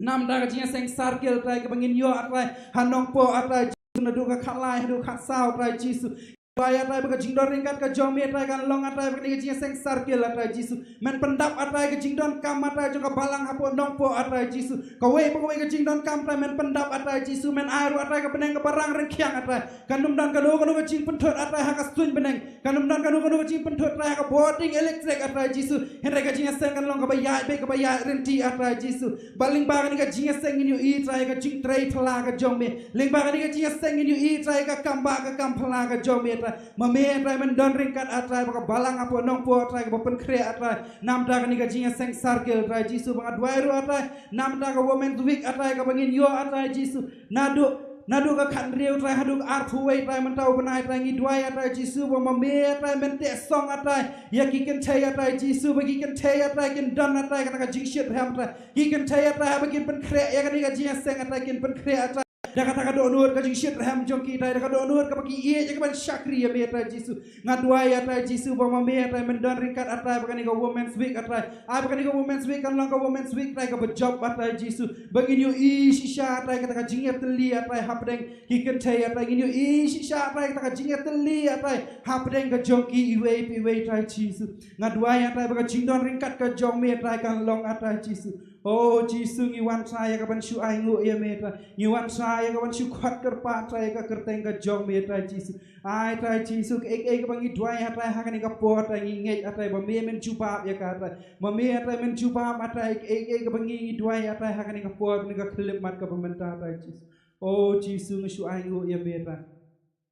namar ka jingïaseng circle, Trai, kaba ngin ïoh, ah Trai, ha Nongpoh, ah Trai Jisu, naduh ka khatlai haduh khatsaw, Trai Jisu. Duwai, ah Trai, ba ka jingdon ryngkat ka jong me, Trai, kan long, ah Trai, ba kane ka jingïaseng circle, ah Trai Jisu, men pyndap, ah Trai, ka jingdonkam, ah Trai, jong ka balang hapoh Nongpoh, ah Trai Jisu. Kawei pa kawei ka jingdonkam, Trai, men pyndap, ah Trai Jisu, men ai ruh, ah Trai, ka bneng kaba rang ryngkiang, ah Trai. Kan ym don kano kano ka jingpynthut, ah Trai, ha ka suiñ bneng. Kan ym don kano kano ka jingpynthut, Trai, ha ka bording elektrik, ah Trai Jisu. Hynrei ka jingïaseng kan long kaba ïaid beit, kaba ïaid ryntih, ah Trai Jisu. Bad lyngba kane ka jingïaseng ngin ïohi, Trai, ka jingtrei phylla ka jong me. Lyngba kane ka jingïaseng ngin ïohi, Trai, ka kam bah, ka kam phylla ka jong me, Trai. Ma me, Trai, men don ryngkat, ah Trai, bad ka balang hapoh Nongpoh, Trai, kaba pynkhreh, ah Trai, namar kane ka jingïaseng circle, Trai Jisu. Ba nga duwai ruh, ah Trai, namar ka Women's Week, ah Trai, kaba ngin ïoh, ah Trai Jisu, naduh, naduh ka khathynriew, Trai, haduh ka arphew wei, Trai, mynta u bnai, Trai, ngi duwai, ah Trai Jisu, ba ma me, ah Trai, men teh song, ah Trai, ïa ki kynthei, ah Trai Jisu, ba ki kynthei, ah Trai, kin don, ah Trai, kata ka jingshitrhem, Trai. Ki kynthei, ah Trai, haba kin pynkhreh ïa kane ka jingïaseng, ah Trai, kin pynkhreh, ah Trai, da kata ka dohnud ka jingshitrhem jong ki, Trai, da ka dohnud kaba ki ïeit ïa kaban shakri ïa me, ah Trai Jisu. Nga duwai, ah Trai Jisu, ba ma me, ah Trai, men don ryngkat, ah Trai, bad kane ka Women's Week, ah Trai. Ai ba kane ka Women's Week kan long ka Women's Week, Trai, kaba jop, ah Trai Jisu. Ba ngin ïohi shisha, ah Trai, kata ka jingïatylli, ah Trai, hapdeng ki kynthei, ah Trai. Ngin ïohi shisha, ah Trai, kata ka jingïatylli, ah Trai, hapdeng ka jong ki iwei pa iwei, Trai Jisu. Nga duwai, ah Trai, ba ka jingdon ryngkat ka jong me, ah Trai, kan long, ah Trai Jisu. O Jisu, ngi wan, Trai, ïa kaban shu ainguh ïa me, Trai. Ngi wan, Trai, ïa kaban shu khot kyrpad, Trai, ïa ka kyrteng ka jong me, Trai Jisu. Ai, Trai Jisu, kaei kaei kaba ngi duwai, ah Trai, ha kane ka por, Trai, ngi ngeit, ah Trai, ba me men jubab ïa ka, Trai. Ma me, ah Trai, men jubab, ah Trai, kaei kaei kaba ngi, ngi duwai, ah Trai, ha kane ka por, kane ka khyllipmat kaba mynta, Trai Jisu. O Jisu, nga shu ainguh ïa me, Trai.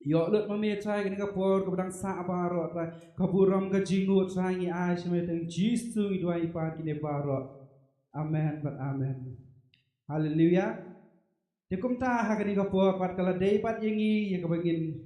Ïoh lut ma me, Trai, kane ka por kaba dang sah baroh, Trai. Ka burom, ka jingnguh, Trai, ngi ai sha me, tang Jisu ngi duwai, i Kpa, kine baroh. Amen bad amen. Haleluia. Te kumta, ha kane ka por pat ka la dei pat ïa ngi ïa kaba ngin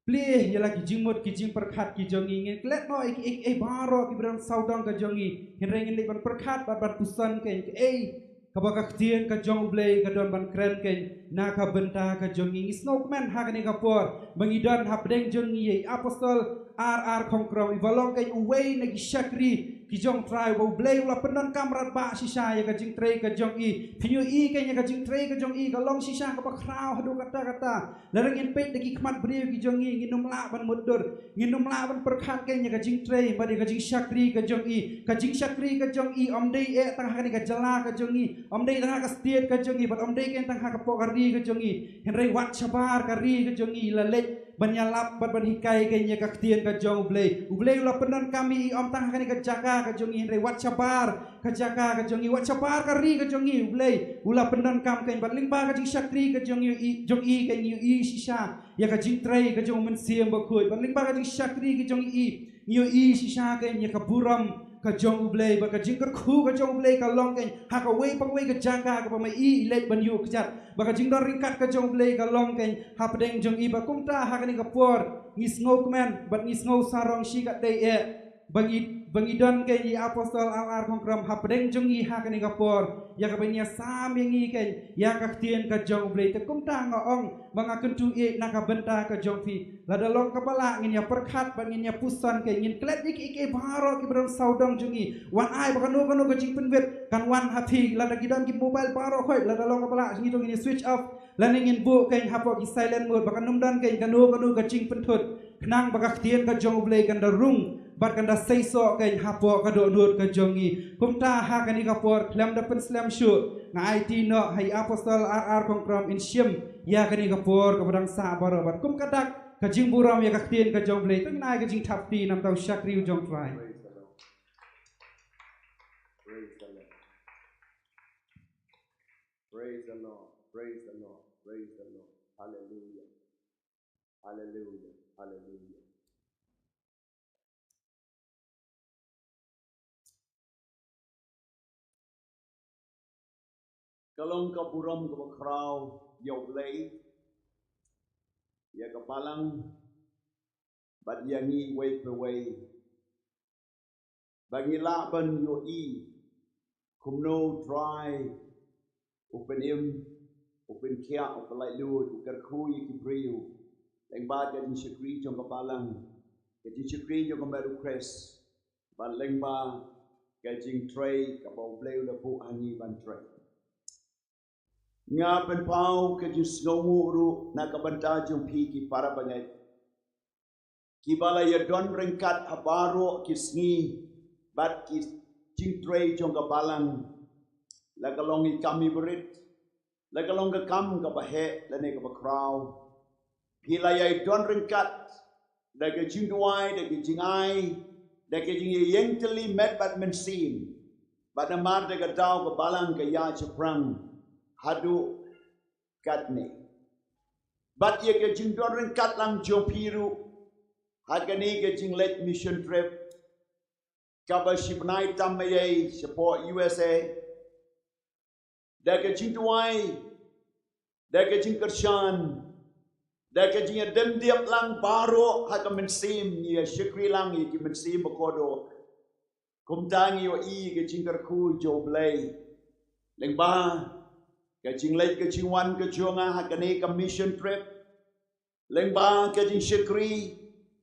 plie ïa la ki jingmut ki jingpyrkhat ki jong ngi. Ngin klet noh ïa kiei kiei baroh kiba don sawdong ka jong ngi. Hynrei ngin leit ban pyrkhat bad ban puson kein kaei kaba ka ktien ka jong U Blei ka don ban kren kein na ka bynta ka jong ngi. Ngi sngewkmen ha kane ka por ba ngi don hapdeng jong ngi ïa i Apostol R R Khongkrong, iba long kein uwei na ki shakri ki jong Trai, ba U Blei u la pyndonkam radbah shisha ïa ka jingtrei ka jong i. Phin ïohi kein ïa ka jingtrei ka jong i ka long shisha kaba khraw haduh katta katta. Lada ngin peit da ki khmat briew ki jong i, ngin ym lah ban mutdur, ngin ym lah ban pyrkhat kein ïa ka jingtrei bad ïa ka jingshakri ka jong i. Ka jingshakri ka jong i ym dei eh tang ha kane ka jylla ka jong i, ym dei tang ha ka state ka jong i, bad ym dei kein tang ha ka pdeng ka ri ka jong i. Hynrei wat shabar ka ri ka jong i la leit ban ïalap bad ban hikai kein ïa ka ktien ka jong U Blei. U Blei u la pyndonkam ïa i ym tang ha kane ka jaka ka jong i, hynrei wat shabar ka jaka ka jong i, wat shabar ka ri ka jong i. U Blei u la pyndonkam kein bad lyngba ka jingshakri ka jong i, jong i kein, ïohi shisha ïa ka jingtrei ka jong U Mynsiem Bakhuid. Bad lyngba ka jingshakri ka jong i, ïohi shisha kein ïa ka burom ka jong U Blei, bad ka jingkyrkhu ka jong U Blei ka long kein ha kawei pa kawei ka jaka kaba ma i i leit ban ïuh kjat. Bad ka jingdon ryngkat ka jong U Blei ka long kein hapdeng jong i. Bad kumta ha kane ka por ngi sngewkmen bad ngi sngew sarong shi katdei eh ba ngi, ba ngi don kein ïa i Apostol R R Kongkram hapdeng jong ngi ha kane ka por, ïa kaba in ïasam ïa ngi kein ïa ka ktien ka jong U Blei. Te kumta nga ong ba nga kyntu ïa na ka bynta ka jong phi. Lada long kaba lah ngin ïa pyrkhat bad ngin ïa puson kein, ngin klet ïa kiei kiei baroh kiba don sawdong jong ngi. Wan ai ba kano kano ka jingpynwit kan wan ha phi. Lada ki don ki mobile baroh khoit, lada long kaba lah ngi to ngin ïa switch off lane ngin buh kein hapoh ki silent mode ba kan ym don kein kano kano ka jingpynthut. Khnang ba ka ktien ka jong U Blei kan da rung bad kan da seisoh kein hapoh ka dohnud ka jong ngi. Kumta ha kane ka por khlem da pynslem shuh, nga aiti noh ha i Apostol R R Kongkram in shim ïa kane ka por kaba dang sah baroh. Bad kum ka dak ka jingburom ïa ka ktien ka jong U Blei, to ngin ai ka jingthap kti namar ka shakri u jong Trai. Praise the Lord. Praise the Lord. Praise the Lord. Praise the Lord. Praise the Lord. Hallelujah. Hallelujah. Hallelujah. Ka long ka burom kaba khraw ïa U Blei, ïa ka balang bad ïa ngi wei pa wei. Ba ngi lah ban ïohi kumno Trai u pynim, u pynkhiah, u pyllait lut, u kyrkhu ïa ki briew lyngba ka jingshakri jong ka balang, ka jingshakri jong ka met u Khrist, bad lyngba ka jingtrei kaba U Blei u la buh ha ngi ban trei. Nga pynpaw ka jingsngewnguh ruh na ka bynta jong phi ki para bangeit kiba la ïadon ryngkat ha baroh ki sngi bad ki jingtrei jong ka balang, la ka long i kam i barit, la ka long ka kam kaba heh lane kaba khraw. Phi la ïadon ryngkat da ka jingduwai, da ka jingai, da ka jingïeng tylli met bad mynsiem. Bad namar da ka daw ka balang ka ïa shaphrang haduh katne. Bad ïa ka jingdon ryngkat lang jong phi ruh ha kane ka jingleit mission trip kaba shi bnai tam ïa i shapoh U S A. Da ka jingduwai, da ka jingkyrshan, da ka jingïadem diap lang baroh ha ka mynsiem, ngi ïa shakri lang ïa ki mynsiem ba kordor. Kumta ngi ïohi ka jingkyrkhu jong U Blei lyngba ka jingleit ka jingwan ka jong nga ha kane ka mission trip, lyngba ka jingshakri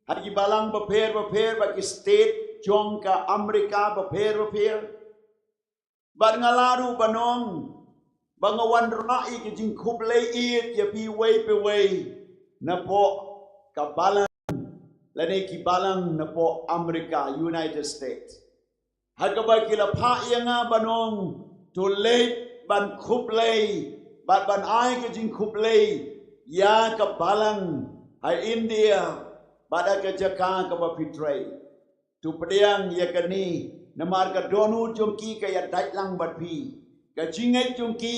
ha ki balang bapher bapher, bad ki state jong ka Amerika bapher bapher. Bad nga lah ruh ban ong ba nga wanrah ïa ka jingkhublei ïeit ïa phi wei pa wei napoh ka balang lane ki balang napoh Amerika, United States. Ha kaba ki la phah ïa nga ban ong to leit ban khublei bad ban ai ka jingkhublei ïa ka balang ha India bad ha ka jaka kaba phi trei. To pdiang ïa kane, namar ka dohnud jong ki ka ïadait lang bad phi. Ka jingngeit jong ki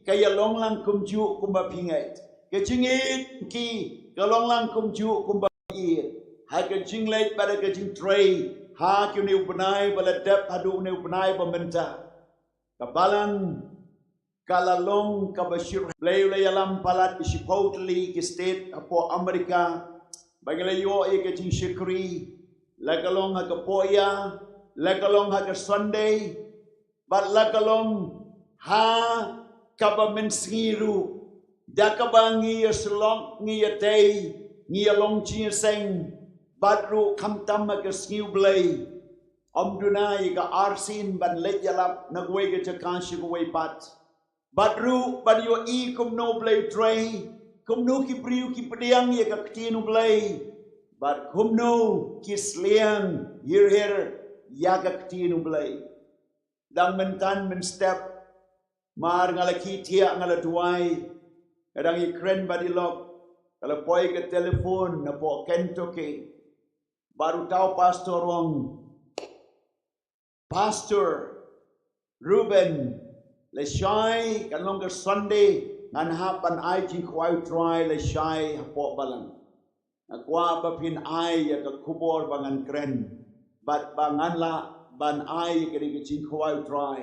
ka ïalong lang kumjuh kumba phi ngeit. Ka jingïeit jong ki ka long lang kumjuh kumba phi ïeit. Ha ka jingleit bad ha ka jingtrei ha kine u bnai ba la dep haduh une u bnai ba mynta, ka balang ka la long kaba shyrkhei. Blei u la ïalam palat ïa shiphew tylli ki state hapoh Amerika ba ngi la ïoh ïa ka jingshakri, la ka long ha ka por ïa, la ka long ha ka Sunday, bad la ka long ha kaba mynsngi ruh. Da kaba ngi ïasyllok, ngi ïatei, ngi ïalong jingïaseng bad ruh khamtam ha ka sngi U Blei. Ym duna ïa ka arsien ban leit ïalap na kawei ka jaka sha kawei pat. Bad ruh ban ïohi kumno Blei u trei, kumno ki briew ki pdiang ïa ka ktien u Blei, bad kumno ki sliang hir hir ïa ka ktien u Blei. Dang myntan mynstep, mar nga la khie thiah nga la duwai, nga dang ïakren bad i lok, ka la poi ka telephone napoh Kentucky. Bad uta u pastor u ong, Pastor Ruben, lashai kan long ka Sunday, ngan hap ban ai jingkhawai u Trai lashai hapoh balang. Nga kwah ba phin ai ïa ka khubor ba ngan kren, bad ba ngan lah ban ai ïa kane ka jingkhawai u Trai.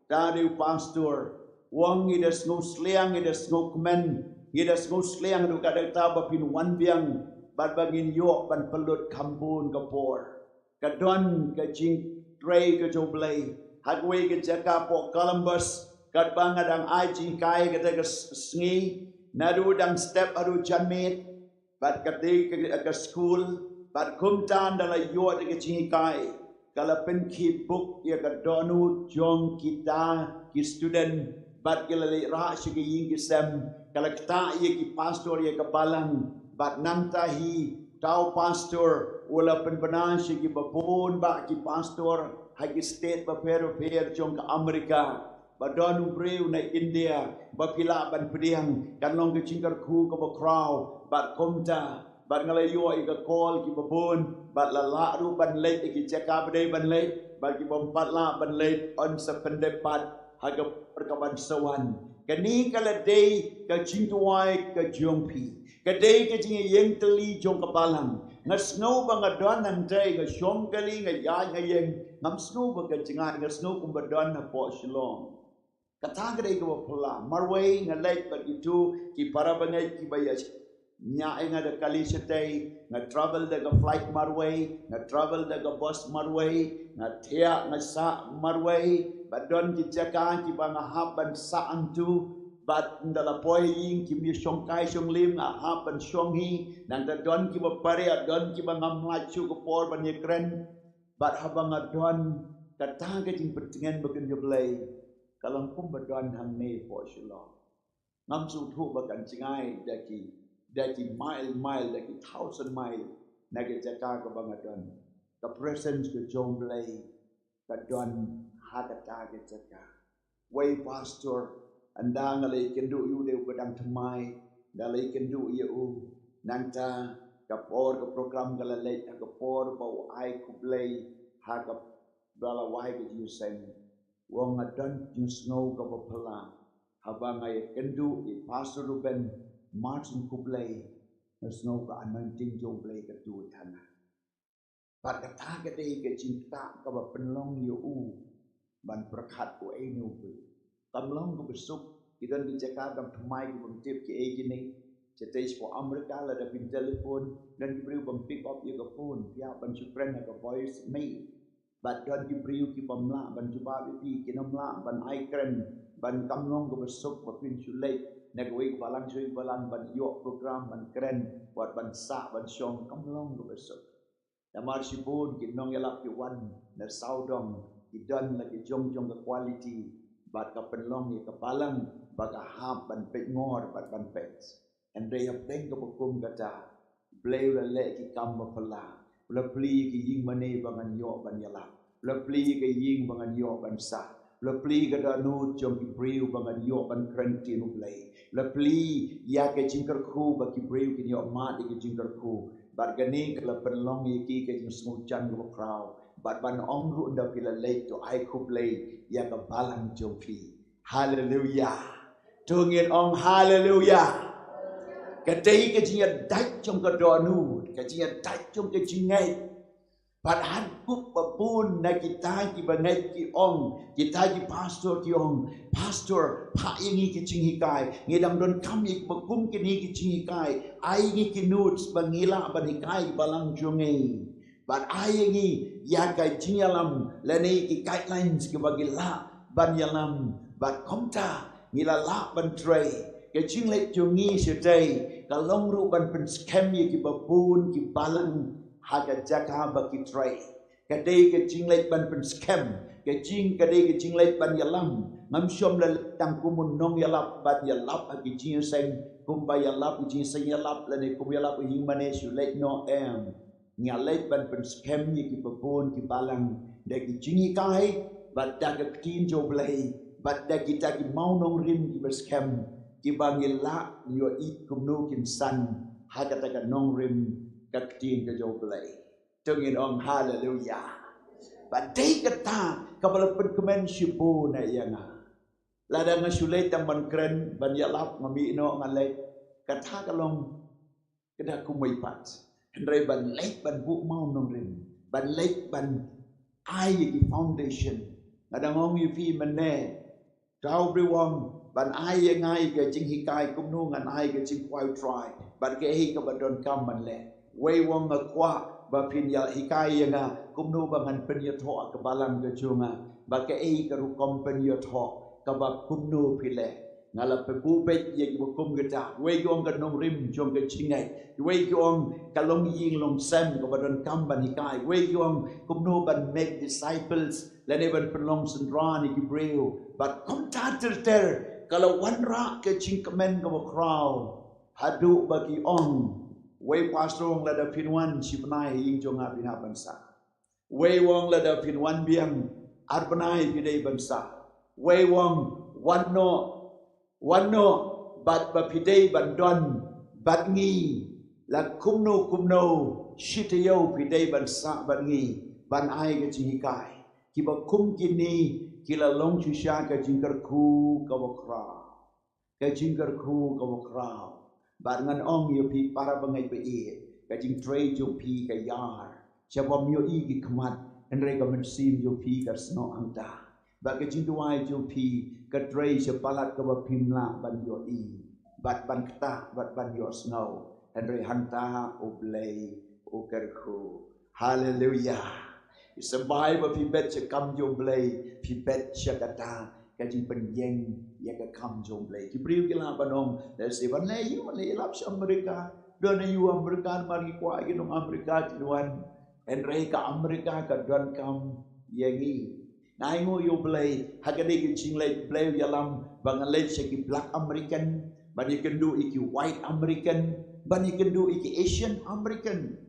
Te u pastor u ong, ngi da sngew sliang, ngi da sngew kmen, ngi da sngew sliang ruh ka dei ta ba phin wan biang, bad ba ngin ïoh ban pynlut kham bun ka por. Ka don ka jingtrei ka jong u Blei ha kawei ka jaka hapoh Columbus, katba nga dang ai jinghikai kata ka s-, sngi, naduh dang step haduh janmiet, bad ka dei ka, ka skul, bad kumta ynda la ïoh da ka jinghikai, ka la pynkhih buk ïa ka dohnud jong kita ki student, bad ki la leit rah sha ki ïing ki sem, ka la ktah ïa ki pastor ïa ka balang, bad nangta hi uta u pastor u la pynbna sha ki babun bah ki pastor ha ki state bapher bapher jong ka America. Ba don u briew na India ba phi lah ban pdiang, kan long ka jingkyrkhu kaba khraw, bad kumta, bad nga la ïoh ïa ka call ki babun, bad la lah ruh ban leit ïa ki jaka ba dei ban leit, bad ki bym pat lah ban leit yn sa pyndep pat ha ka por kaban sa wan. Kane ka la dei ka jingduwai ka jong phi. Ka dei ka jingïeng tylli jong ka balang. Nga sngew ba nga don hangtei, nga shong kali, nga ïaid nga ïeng, ngam sngew ba ka jngai, nga sngew kumba don hapoh Shillong. Kata ka dei kaba phylla. Marwei nga leit bad kito ki para bangeit kiba ïa ñiah ïa nga da kali shatei, nga travel da ka flight marwei, nga travel da ka bus marwei, nga thiah nga sah marwei, bad don ki jaka kiba nga hap ban sah hangto, bad ynda la poi ïing kim ïa shong kai shong liem, nga hap ban shong hi, nangta don kiba pariah, don kiba ngam lait shuh ka por ban ïakren, bad haba nga don kata ka jingpyntngen ba kynja Blei, ka long kumba don hangne hapoh Shillong. Ngam sngewthuh ba kan jngai da ki, da ki mile mile, da ki thousand mile na ka jaka kaba nga don. Ka presence ka jong u Blei ka don ha kata ka jaka. Wei pastor, ynda nga la ïakynduh ïa u, dei uba dang thymmai, nga la ïakynduh ïa u. Nangta ka por ka program ka la leit ha ka por ba u ai khublei ha kaba la wai ka jingïaseng. U ong, nga don jingsngew kaba phylla haba nga ïakynduh ïa Pastor Ruben Martin Khublei, nga sngew ka anointing jong u Blei ka tuid ha nga. Bad kata ka dei ka jingktah kaba pynlong ïa u ban pyrkhat uei ne uwei. Kam long kaba suk, ki don ki jaka kam thymmai ki bym tip kiei kine. Shatei shapoh America lada phin telephone, don ki briew bym pick up ïa ka phone, phi hap ban shu kren ha ka voice mail. Bad don ki briew ki bym lah ban jubab ïa phi, kin ym lah ban ai kren, ban kam long kaba suk ba phin shu leit na kawei ka balang sha kawei ka balang ban ïoh program ban kren, wat ban sah ban shong, kam long kaba suk. Namar shibun ki nongïalap ki wan na sawdong, ki don la ki jong jong ka quality, bad ka pynlong ïa ka balang ba ka hap ban peit ngor bad ban peit. Hynrei hapdeng kaba kum kata, Blei u la leh ki kam ba phylla. U la plie ïa ki ïing mane ba ngan ïoh ban ïalap. U la plie ïa ka ïing ba ngan ïoh ban sah. U la plie ïa ka dohnud jong ki briew ba ngan ïoh ban kren ktien u Blei. U la plie ïa ka jingkyrkhu ba ki briew kin ïoh mad ïa ka jingkyrkhu. Bad kane ka la pynlong ïa ki ka jingsngewjan kaba khraw. Bad ban ong ruh ynda phi la leit, to ai khublei ïa ka balang jong phi. Haleluya. To ngin ong haleluya. Ka dei ka jingïadait jong ka dohnud, ka jingïadait jong ka jingngeit. Bad haduh ba bun na kita kiba ngeit ki ong, kita ki pastor ki ong, Pastor, phah ïa ngi ki jinghikai. Ngi dang donkam ïa kiba kum kine ki jinghikai. Ai ngi ki notes ba ngi lah ban hikai balang jong ngi. Bad ai ïa ngi ïa ka jingïalam lane ki guidelines kiba ngi lah ban ïalam. Bad kumta ngi la lah ban trei. Ka jingleit jong ngi shatei ka long ruh ban pynskhem ïa kiba bun ki balang ha ka jaka ba ki trei. Ka dei ka jingleit ban pynskhem, ka jing ka dei ka jingleit ban ïalam. Ngam shym la leit tang kum u nongïalap ban ïalap ha ki jingïaseng, kumba ïalap ki jingïaseng ïalap lane kum ïalap u ïing mane shu leit noh, em. Nga leit ban pynskhem ïa ki babun ki balang da ki jinghikai, bad da ka ktien jong U Blei, bad da kita ki mawnongrim kiba skhem, kiba ngi lah ïohi kumno kin san ha kata ka nongrim ka ktien ka jong U Blei. To ngin ong haleluya. Bad dei kata kaba la pynkmen shibun na ïa nga. Lada nga shu leit tang ban kren, ban ïalap, nga mih noh nga leit, kata ka long ka da kumwei pat. Hynrei ban leit ban buh mawnongrim, ban leit ban ai ïa ki foundation. Nga dang ong ïa phi mynne, to uwei u ong ban ai ïa nga ïa ka jinghikai kumno ngan ai ka jingkwah U Trai, bad kaei kaba donkam ban leh. Uwei u ong nga kwah ba phin ïa hikai ïa nga kumno ba ngan pynïathoh ka balang ka jong nga, ba kaei ka rukom pynïathoh kaba kumno phi leh. Nga la pynbuh beit ïa kiba kum kita. Uwei u ong ka nongrim jong ka jingngeit. Uwei u ong ka longïing longsem kaba donkam ban hikai. Uwei u ong kumno ban make disciples lane ban pynlong synran ïa ki briew. Bad kumta ter ter ka la wanrah ka jingkmen kaba khraw. Haduh ba ki ong, uwei pastor u ong lada phin wan shi bnai ha ïing jong nga phin hap ban sah. Uwei u ong lada phin wan biang ar bnai phi dei ban sah. Uwei u ong wan noh, wan noh bad ba phi dei ban don bad ngi, la kumno kumno shi taïew phi dei ban sah bad ngi ban ai ka jinghikai. Kiba kum kine ki la long shisha ka jingkyrkhu kaba khraw. Ka jingkyrkhu kaba khraw. Bad ngan ong ïa phi para bangeit ba ïeit, ka jingtrei jong phi ka ïar. Sha bym ïohi ki khmat, hynrei ka mynsiem jong phi ka snoh hangta. Bad ka jingduwai jong phi ka trei sha palat kaba phim lah ban ïohi, bad ban ktah, bad ban ïohsngew. Hynrei hangta U Blei u kyrkhu. Haleluya. Symbai ba phi bet sha kam jong U Blei, phi bet sha kata ka jingpynïeng ïa ka kam jong U Blei. Ki briew ki lah ban ong, lehse ban leh aïu, leh ïalap sha Amerika. Don aïu Amerika, namar ngi kwah ïa ki nong Amerika kin wan. Hynrei ka Amerika ka donkam ïa ngi. Nga ainguh ïa U Blei ha kane ka jingleit, Blei u ïalam ba nga leit sha ki Black American, ban ïakynduh ïa ki White American, ban ïakynduh ïa ki Asian American.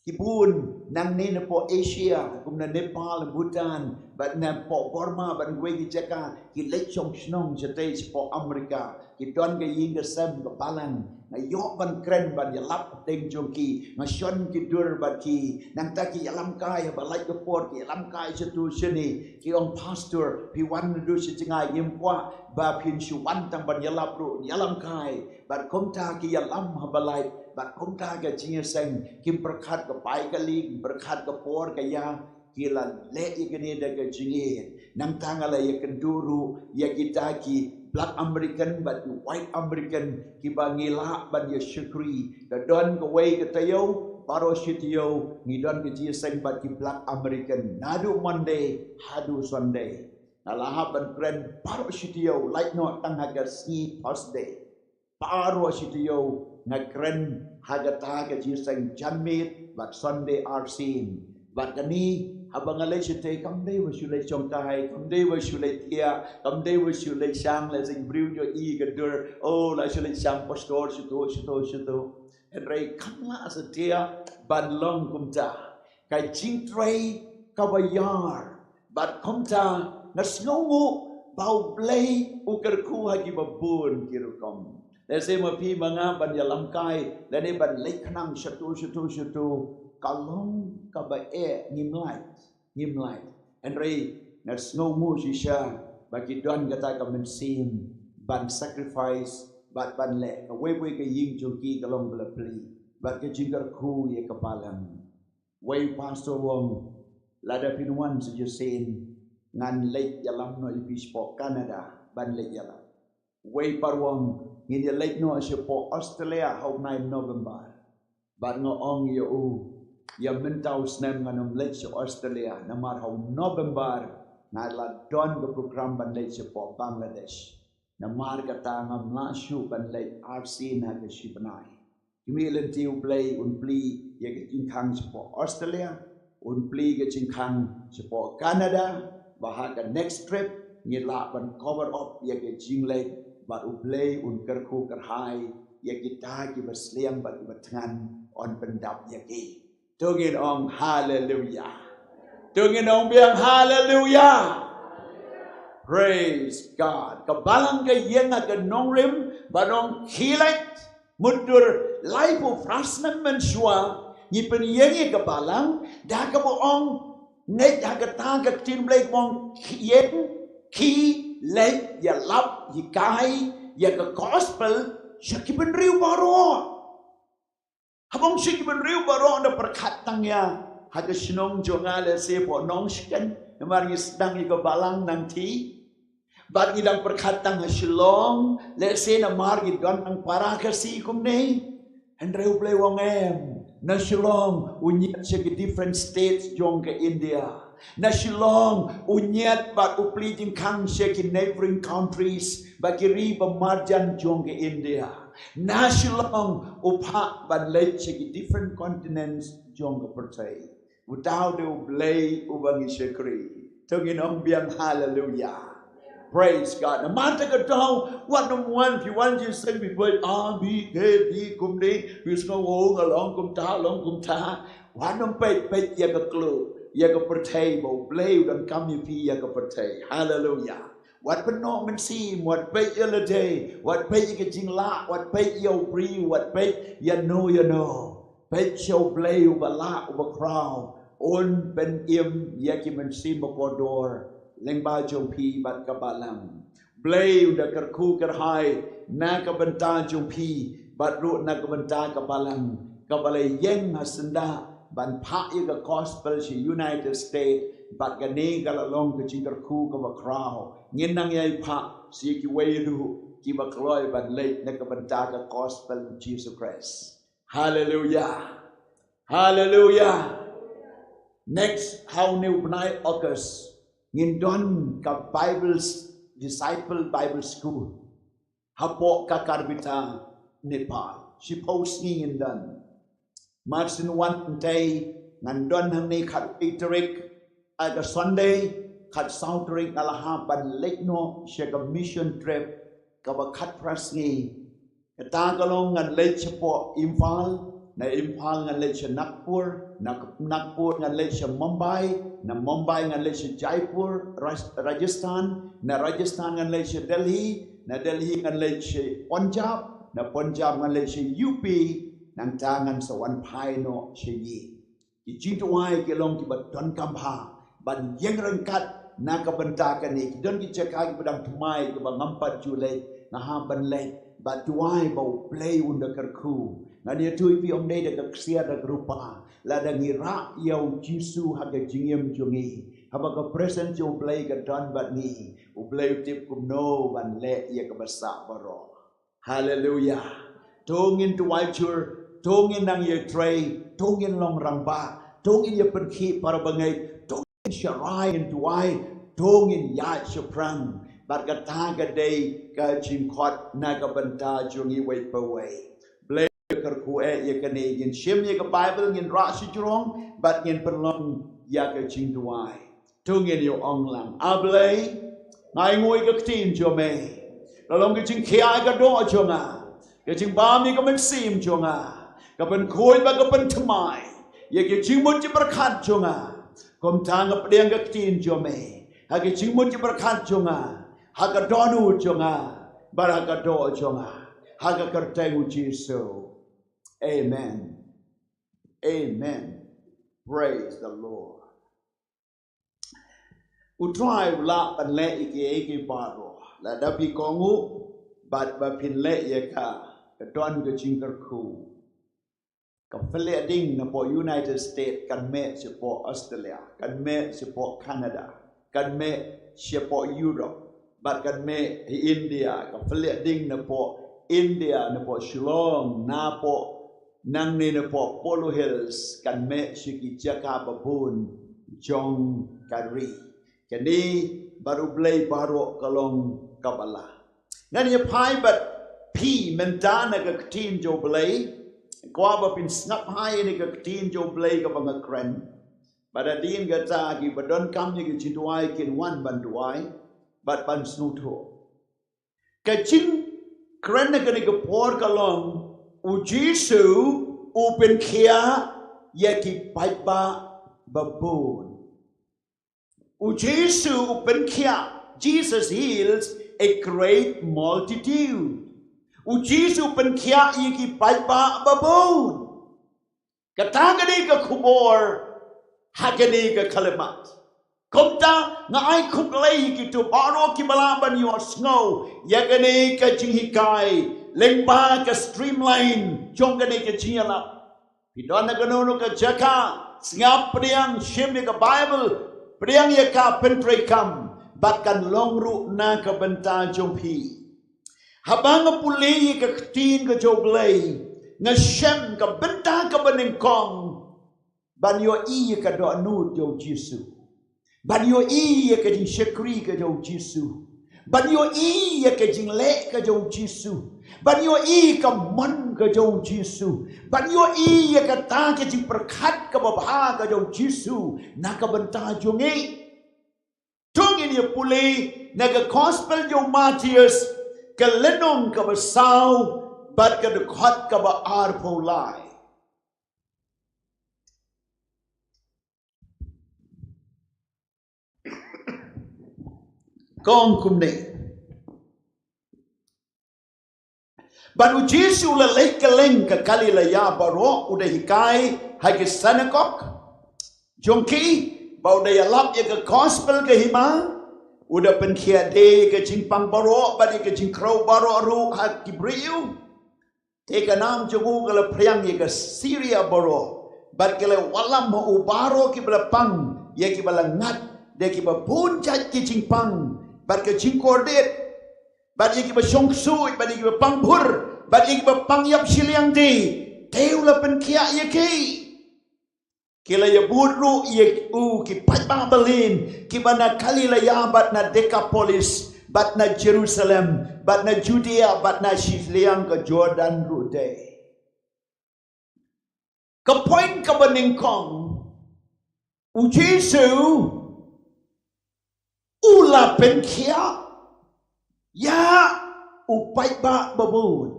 Ki bun nangne napoh Asia, kum na Nepal, Bhutan, bad napoh Burma, bad kiwei ki jaka, ki leit shong shnong shatei shapoh Amerika. Ki don ka ïing ka sem ka balang. Nga ïoh ban kren ban ïalap hapdeng jong ki. Nga shon ki dur bad ki. Nangta ki ïalam kai haba lait ka por, ki ïalam kai shatu shane. Ki ong, Pastor, phi wan naduh sha jngai, ngim kwah ba phin shu wan tang ban ïalap ruh, ïalam kai. Bad kumta ki ïalam haba lait, bad kumta ka jingïaseng, kim pyrkhat ka bai kali, kim pyrkhat ka por ka ïa, ki la leh ïa kane da ka jingïeit. Nangta nga la ïakynduh ruh ïa kita ki Black American bad ki White American kiba ngi lah ban ïashakri. Ka don kawei ka taïew, baroh shi taïew, ngi don ka jingïaseng bad ki Black American naduh Monday haduh Sunday. Nga la hap ban kren baroh shi taïew, lait noh tang ha ka sngi Thursday. Baroh shi taïew nga kren ha kata ka jingïaseng janmiet bad Sunday arsien. Bad kane, haba nga leit shatei, kam dei ba shu leit shongkai, kam dei ba shu leit thiah, kam dei ba shu leit shang, lehse ki briew ïohi ka dur, oh, la shu leit shang pastor, shatu, shatu, shatu. Hynrei kam lah satia ban long kumta. Ka jingtrei kaba ïar. Bad kumta nga sngewnguh ba U Blei u kyrkhu ha kiba bun ki rukom. Lehse ma phi ma nga ban ïalam kai, lane ban leit khnang shatu, shatu, shatu, ka long kaba eh, ngim lait, ngim lait. Hynrei nga sngewnguh shisha ba ki don kata ka mynsiem ban sacrifice bad ban leh. Kawei kawei ka ïing jong ki ka long ba la plie bad ka jingkyrkhu ïa ka balang. Wei pastor u ong, lada phin wan sa shisien, ngan leit ïalam noh ïa phi shapoh Canada, ban leit ïalam. Wei pat u ong, ngin ïaleit noh shapoh Australia ha u bnai November. Bad nga ong ïa u, ïa mynta u snem ngan ym leit sha Australia, namar ha u November nga la don ka program ban leit shapoh Bangladesh. Namar kata ngam lah shuh ban leit arsien ha ka shi bnai. Ki mih lynti, U Blei un plie ïa ka jingkhang shapoh Australia. un plie ka jingkhang shapoh Canada, ba ha ka next trip ngi lah ban cover up ïa ka jingleit, bad U Blei un kyrkhu kyrhai ïa kita kiba sliang bad kiba thngan, un pyndap ïa ki. To ngin ong haleluya. To ngin ong biang haleluya. Praise God. Ka balang ka ïeng ha ka nongrim ba nongkhie leit. Mutdur laiphew phra snem mynshuwa ngi pynïeng ïa ka balang da kaba ong, ngeit ha kata ka ktien Blei kaba ong, ïeng, khie, leit, ïalap, hikai ïa ka gospel sha ki bynriew baroh. Haba ong sha ki bynriew baroh, da pyrkhat tang ïa ha ka shnong jong nga, lehse hapoh Nongshken, namar ngi sdang ïa ka balang nangta. Bad ngi dang pyrkhat tang ha Shillong, lehse namar ngi don tang para Khasi kumne. Hynrei U Blei u ong em, na Shillong u ñiad sha ki different states jong ka India. Na Shillong u ñiad bad u plie jingkhang sha ki neighboring countries, bad ki ri ba marjan jong ka India. Na Shillong u phah ban leit sha ki different continents jong ka pyrthei. Uta u dei U Blei uba ngi shakri. To ngin ong biang haleluya. Praise God. Namar kata ka daw, wat nym wan, phi wan jingïaseng phi peit A, B, K, D, kumne, phi sngew, oh, nga long kumta, long kumta. Wat nym peit, peit ïa ka klub, ïa ka pyrthei, ba U Blei u donkam ïa phi ïa ka pyrthei. Haleluya. Wat pynnoh mynsiem, wat peit ïa lade, wat peit ïa ka jinglah, wat peit ïa u briew, wat peit ïa no ïa no. Peit sha U Blei uba lah, uba khraw, un pynim ïa ki mynsiem ba kordor lyngba jong phi bad ka balang. Blei u da kyrkhu kyrhai na ka bynta jong phi bad ruh na ka bynta ka balang kaba la ïeng ha syndah ban phah ïa ka gospel sha United States, bad kane ka la long ka jingkyrkhu kaba khraw. Ngin nang ïai phah sha kiwei ruh kiba kloi ban leit na ka bynta ka gospel u Jisu Khrist. Haleluya. Haleluya. Next, ha une u bnai August ngin don ka Bible s-, Disciple Bible School hapoh Kakarbitar, Nepal. Shiphew sngi ngin don. Mar shu wan tei ngan don hangne khatwei tarik, ha ka Sunday, khatsaw tarik nga la hap ban leit noh sha ka mission trip kaba khatphra sngi. Kata ka long ngan leit shapoh Imphal, na Imphal ngan leit sha Nagpur, na Nagpur ngan leit sha Mumbai, na Mumbai ngan leit sha Jaipur, Raj-, Rajasthan, na Rajasthan ngan leit sha Delhi, na Delhi ngan leit sha Punjab, na Punjab ngan leit sha U P, nangta ngan sa wan phai noh sha Ïing. Ki jingduwai ki long kiba donkam bha ban ïeng ryngkat na ka bynta kane. Ki don ki jaka kiba dang thymmai kiba ngam pat ju leit, nga hap ban leit, bad duwai ba U Blei un da kyrkhu. Ngan ïathuh ïa phi, ym dei da ka ksiar da ka rupa, lada ngi rah ïa U Jisu ha ka jingim jong ngi, haba ka presence jong U Blei ka don bad ngi, U Blei u tip kumno ban leh ïa kaba sah baroh. Haleluya. To ngin duwai jur, to ngin nang ïatrei, to ngin long rangbah, to ngin ïapynkhih para bangeit, to ngin sharai, ngin duwai, to ngin ïaid shaphrang. Bad kata ka dei ka jingkhot na ka bynta jong ngi uwei pa uwei. Blei kyrkhu eh ïa kane, ngin shim ïa ka Baibl, ngin rah shajrong bad ngin pynlong ïa ka jingduwai. To ngin ïa ong lang. A Blei, nga ainguh ïa ka ktien jong me. Ka long ka jingkhia ïa ka doh jong nga, ka jingbam ïa ka mynsiem jong nga, ka pynkhuid bad ka pynthymmai ïa ka jingmut jingpyrkhat jong nga. Kumta nga pdiang ka ktien jong me ha ka jingmut jingpyrkhat jong nga, ha ka dohnud jong nga, bad ha ka doh jong nga, ha ka kyrteng U Jisu. Amen. Amen. Praise the Lord. U Trai u lah ban leh ïa kiei kiei baroh. Lada phi kohnguh bad ba phin leh ïa ka, ka don ka jingkyrkhu. Ka phylla ding napoh United States, kan meh shapoh Australia, kan meh shapoh Canada, kan meh shapoh Europe, bad kan meh ha India, ka phylla ding napoh India, napoh Shillong, napoh nangne napoh Polo Hills, kan meh sha ki jaka babun jong ka ri. Kane bad U Blei baroh ka long kaba lah. Ngan ïa phai bad phi mynta na ka ktien jong U Blei. Kwah ba phin sngap bha ïa kane ka ktien jong U Blei kaba nga kren. Bad hadien kata kiba donkam ïa ka jingduwai kin wan ban duwai bad ban sngewthuh. Ka jingkren ha kane ka por ka long, U Jisu u pynkhiah ïa ki paidbah babun. U Jisu u pynkhiah, Jesus heals a great multitude. U Jisu u pynkhiah ïa ki paidbah babun. Kata ka dei ka khubor ha kane ka khyllipmat. Kumta nga ai khublei ïa kito baroh kiba lah ban ïohsngew ïa kane ka jinghikai lyngba ka streamline jong kane ka jingïalap. Phi don ha kano kano ka jaka, sngap pdiang, shim ïa ka Baibl, pdiang ïa ka, pyntreikam, bad kan long ruh na ka bynta jong phi. Haba nga pule ïa ka ktien ka jong U Blei, nga shem ka bynta kaba nyngkong ban ïohi ïa ka dohnud jong U Jisu, ban ïohi ïa ka jingshakri ka jong U Jisu, ban ïohi ïa ka jingleh ka jong U Jisu, ban ïohi ka mon ka jong U Jisu, ban ïohi ïa kata ka jingpyrkhat kaba bha ka jong U Jisu na ka bynta jong ngi. To ngin ïa pule na ka Gospel jong u Mathaios, ka lynnong kaba saw bad ka dkhot kaba arphew lai. Ka ong kumne. Bad U Jisu u la leit kylleng ka Galilaia baroh, u da hikai ha ki synagog jong ki, bad u da ïalap ïa ka Gospel ka hima, u da pynkhiah de ïa ka jingpang baroh bad ïa ka jingkrew baroh ruh ha ki briew. Te ka nam jong u ka la phriang ïa ka Syria baroh, bad ki la wallam ha u baroh kiba la pang, ïa kiba la ngat da kiba bun jait ki jingpang bad ka jingkordit, bad ïa kiba shong ksuid, bad ïa kiba pang bhur, bad ïa kiba pang ïap shiliang de. Te u la pynkhiah ïa ki. Ki la ïabud ruh ïa u ki paidbah ba lin, kiba na Galilaia bad na Dekapolis bad na Jerusalem bad na Judea bad na shiliang ka Jordan ruh de. Ka point kaba nyngkong, U Jisu u la pynkhiah ïa u paidbah babun,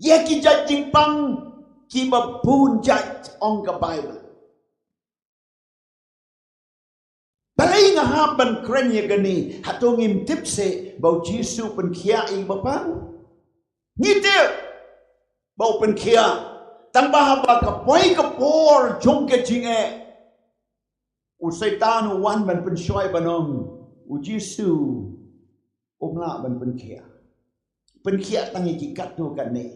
ïa ki jait jingpang kiba bun jait, ong ka Baibl. Balei nga hap ban kren ïa kane? Hato ngim tip seh ba U Jisu u pynkhiah ïa kiba pang? Ngi tip ba u pynkhiah. Tang ba haba ka poi ka por jong ka jingeh, u Soitan u wan ban pynshoi ban ong, U Jisu um lah ban pynkhiah. Pynkhiah tang ïa ki katto katne.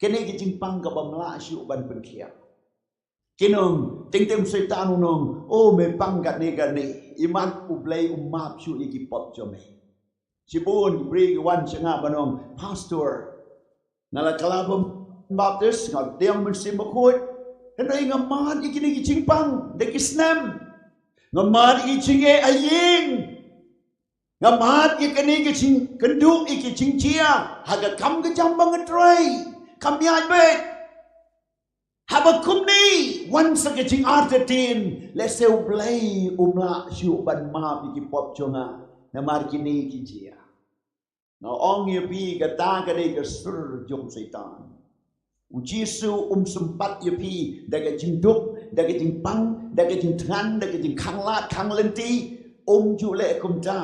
Kane ka jingpang kaba ym lah shuh ban pynkhiah. Kin ong, teng teng u Soitan un ong, o me pang katne katne, imat U Blei um map shuh ïa ki pop jong me. Shibun ki briew ki wan sha nga ban ong, Pastor, nga la kylla baptis, nga pdiang Mynsiem Bakhuid, hynrei nga mad ïa kine ki jingpang da ki snem. Nga mad ïa ki jingeh ha ïing. Nga mad ïa kine ki jingkynduh, ïa ki jingjia ha ka kam ka jam ba nga trei. Kam ïaid beit. Haba kumne, wan sa ka jingartatien, lehse U Blei um lah shuh ban map ïa ki pop jong nga namar kine ki jia. Nga ong ïa phi, kata ka dei ka sur jong u Soitan. U Jisu um sympat ïa phi da ka jingduk, da ka jingpang, da ka jingthngan, da ka jingkhang lad khang lynti, um ju leh kumta.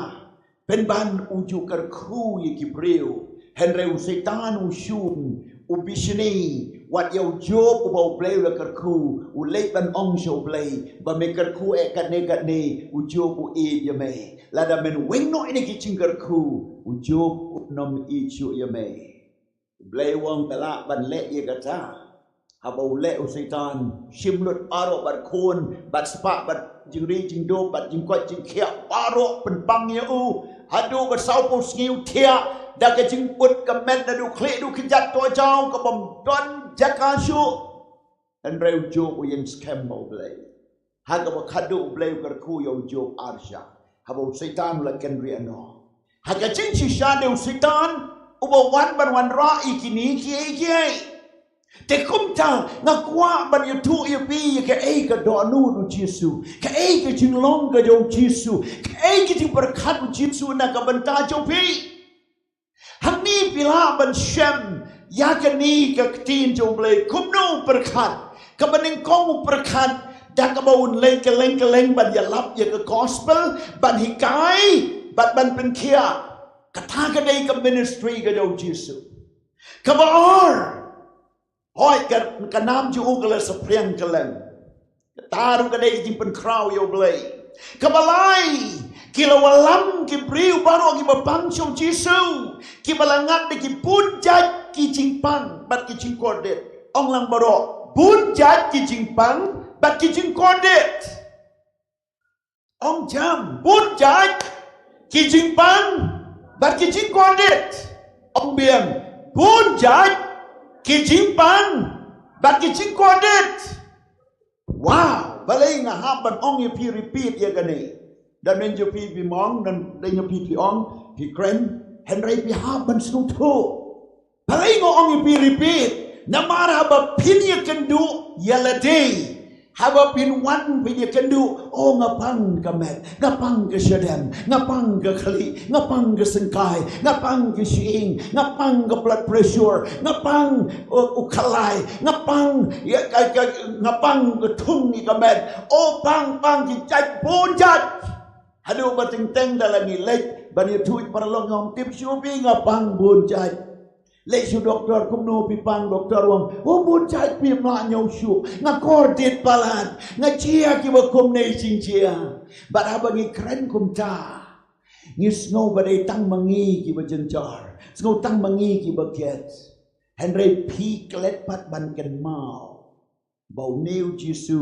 Pynban u ju kyrkhu ïa ki briew. Hynrei u Soitan u shun, u bishni, wat ïa u Job uba U Blei u la kyrkhu, u leit ban ong sha U Blei, ba me kyrkhu eh katne katne, u Job u ïeit ïa me. Lada men weng noh ïa kine ki jingkyrkhu, u Job um nym ïeit shuh ïa me. U Blei u ong me lah ban leh ïa kata. Haba u leh u Soitan, shim lut baroh bad khun, bad spah, bad jingri jingdup, bad jingkoit jingkhiah, baroh pynpang ïa u. Haduh ba sawphew sngi u thiah, da ka jingput ka met naduh khlieh haduh kjat, to jaw, kaba ym don jaka shuh. Hynrei u Job u ïeng skhem bad U Blei. Ha kaba khadduh U Blei u kyrkhu ïa u Job ar shah. Haba u Soitan u la kynriah noh. Ha ka jingshisha de u Soitan uba wan ban wanrah ïa kine kiei kiei. Te kumta nga kwah ban ïathuh ïa phi ïa kaei ka dohnud u Jisu, kaei ka jinglong ka jong u Jisu, kaei ka jingpyrkhat u Jisu na ka bynta jong phi. Hangne phi lah ban shem ïa kane ka ktien jong u Blei, kumno u pyrkhat, kaba nyngkong u pyrkhat da kaba un leit kylleng kylleng ban ïalap ïa ka gospel, ban hikai bad ban pynkhiah. Kata ka dei ka ministry ka jong u Jisu. Kaba ar, hooid ka, ka nam jong u ka la saphriang kylleng. Kata ruh ka dei ka jingpynkhraw ïa u Blei. Kaba lai, ki la wallam ki briew baroh kiba pang sha u Jisu, kiba la ngat da ki bun jait ki jingpang bad ki jingkordit. Ong lang baroh, bun jait ki jingpang bad ki jingkordit. Ong jam, bun jait ki jingpang bad ki jingkordit. Ong biang, bun jait ki jingpang bad ki jingkordit. Wow, balei nga hap ban ong ïa phi repeat ïa kane? Da mynjur phi phi mong, da mynjur phi phi ong, phi kren, hynrei phi hap ban sngewthuh. Balei nga ong ïa phi repeat? Namar haba phin ïakynduh ïa lade, haba phin wan phin ïakynduh, oh, nga pang ka met, nga pang ka shadem, nga pang ka khlieh, nga pang ka syngkai, nga pang ka shyieng, nga pang ka blood pressure, nga pang, uh, u khlai, nga pang, ïa, ka, ka, nga pang ka thung ïa ka met. Oh, pang, pang ki jait bun jait. Haduh ba teng teng da la ngi leit ban ïathuh ïa ki paralok, nga ong, tip shuh phi, nga pang bun jait. Leit sha doktor, kumno phi pang? Doktor u ong, oh, bun jait phim lah ñiew shuh. Nga kordit palat, nga jia kiba kumne jingjia. Bad haba ngi kren kumta, ngi sngew ba dei tang ma ngi kiba jynjar, sngew tang ma ngi kiba kit. Hynrei phi klet pat ban kynmaw ba une u Jisu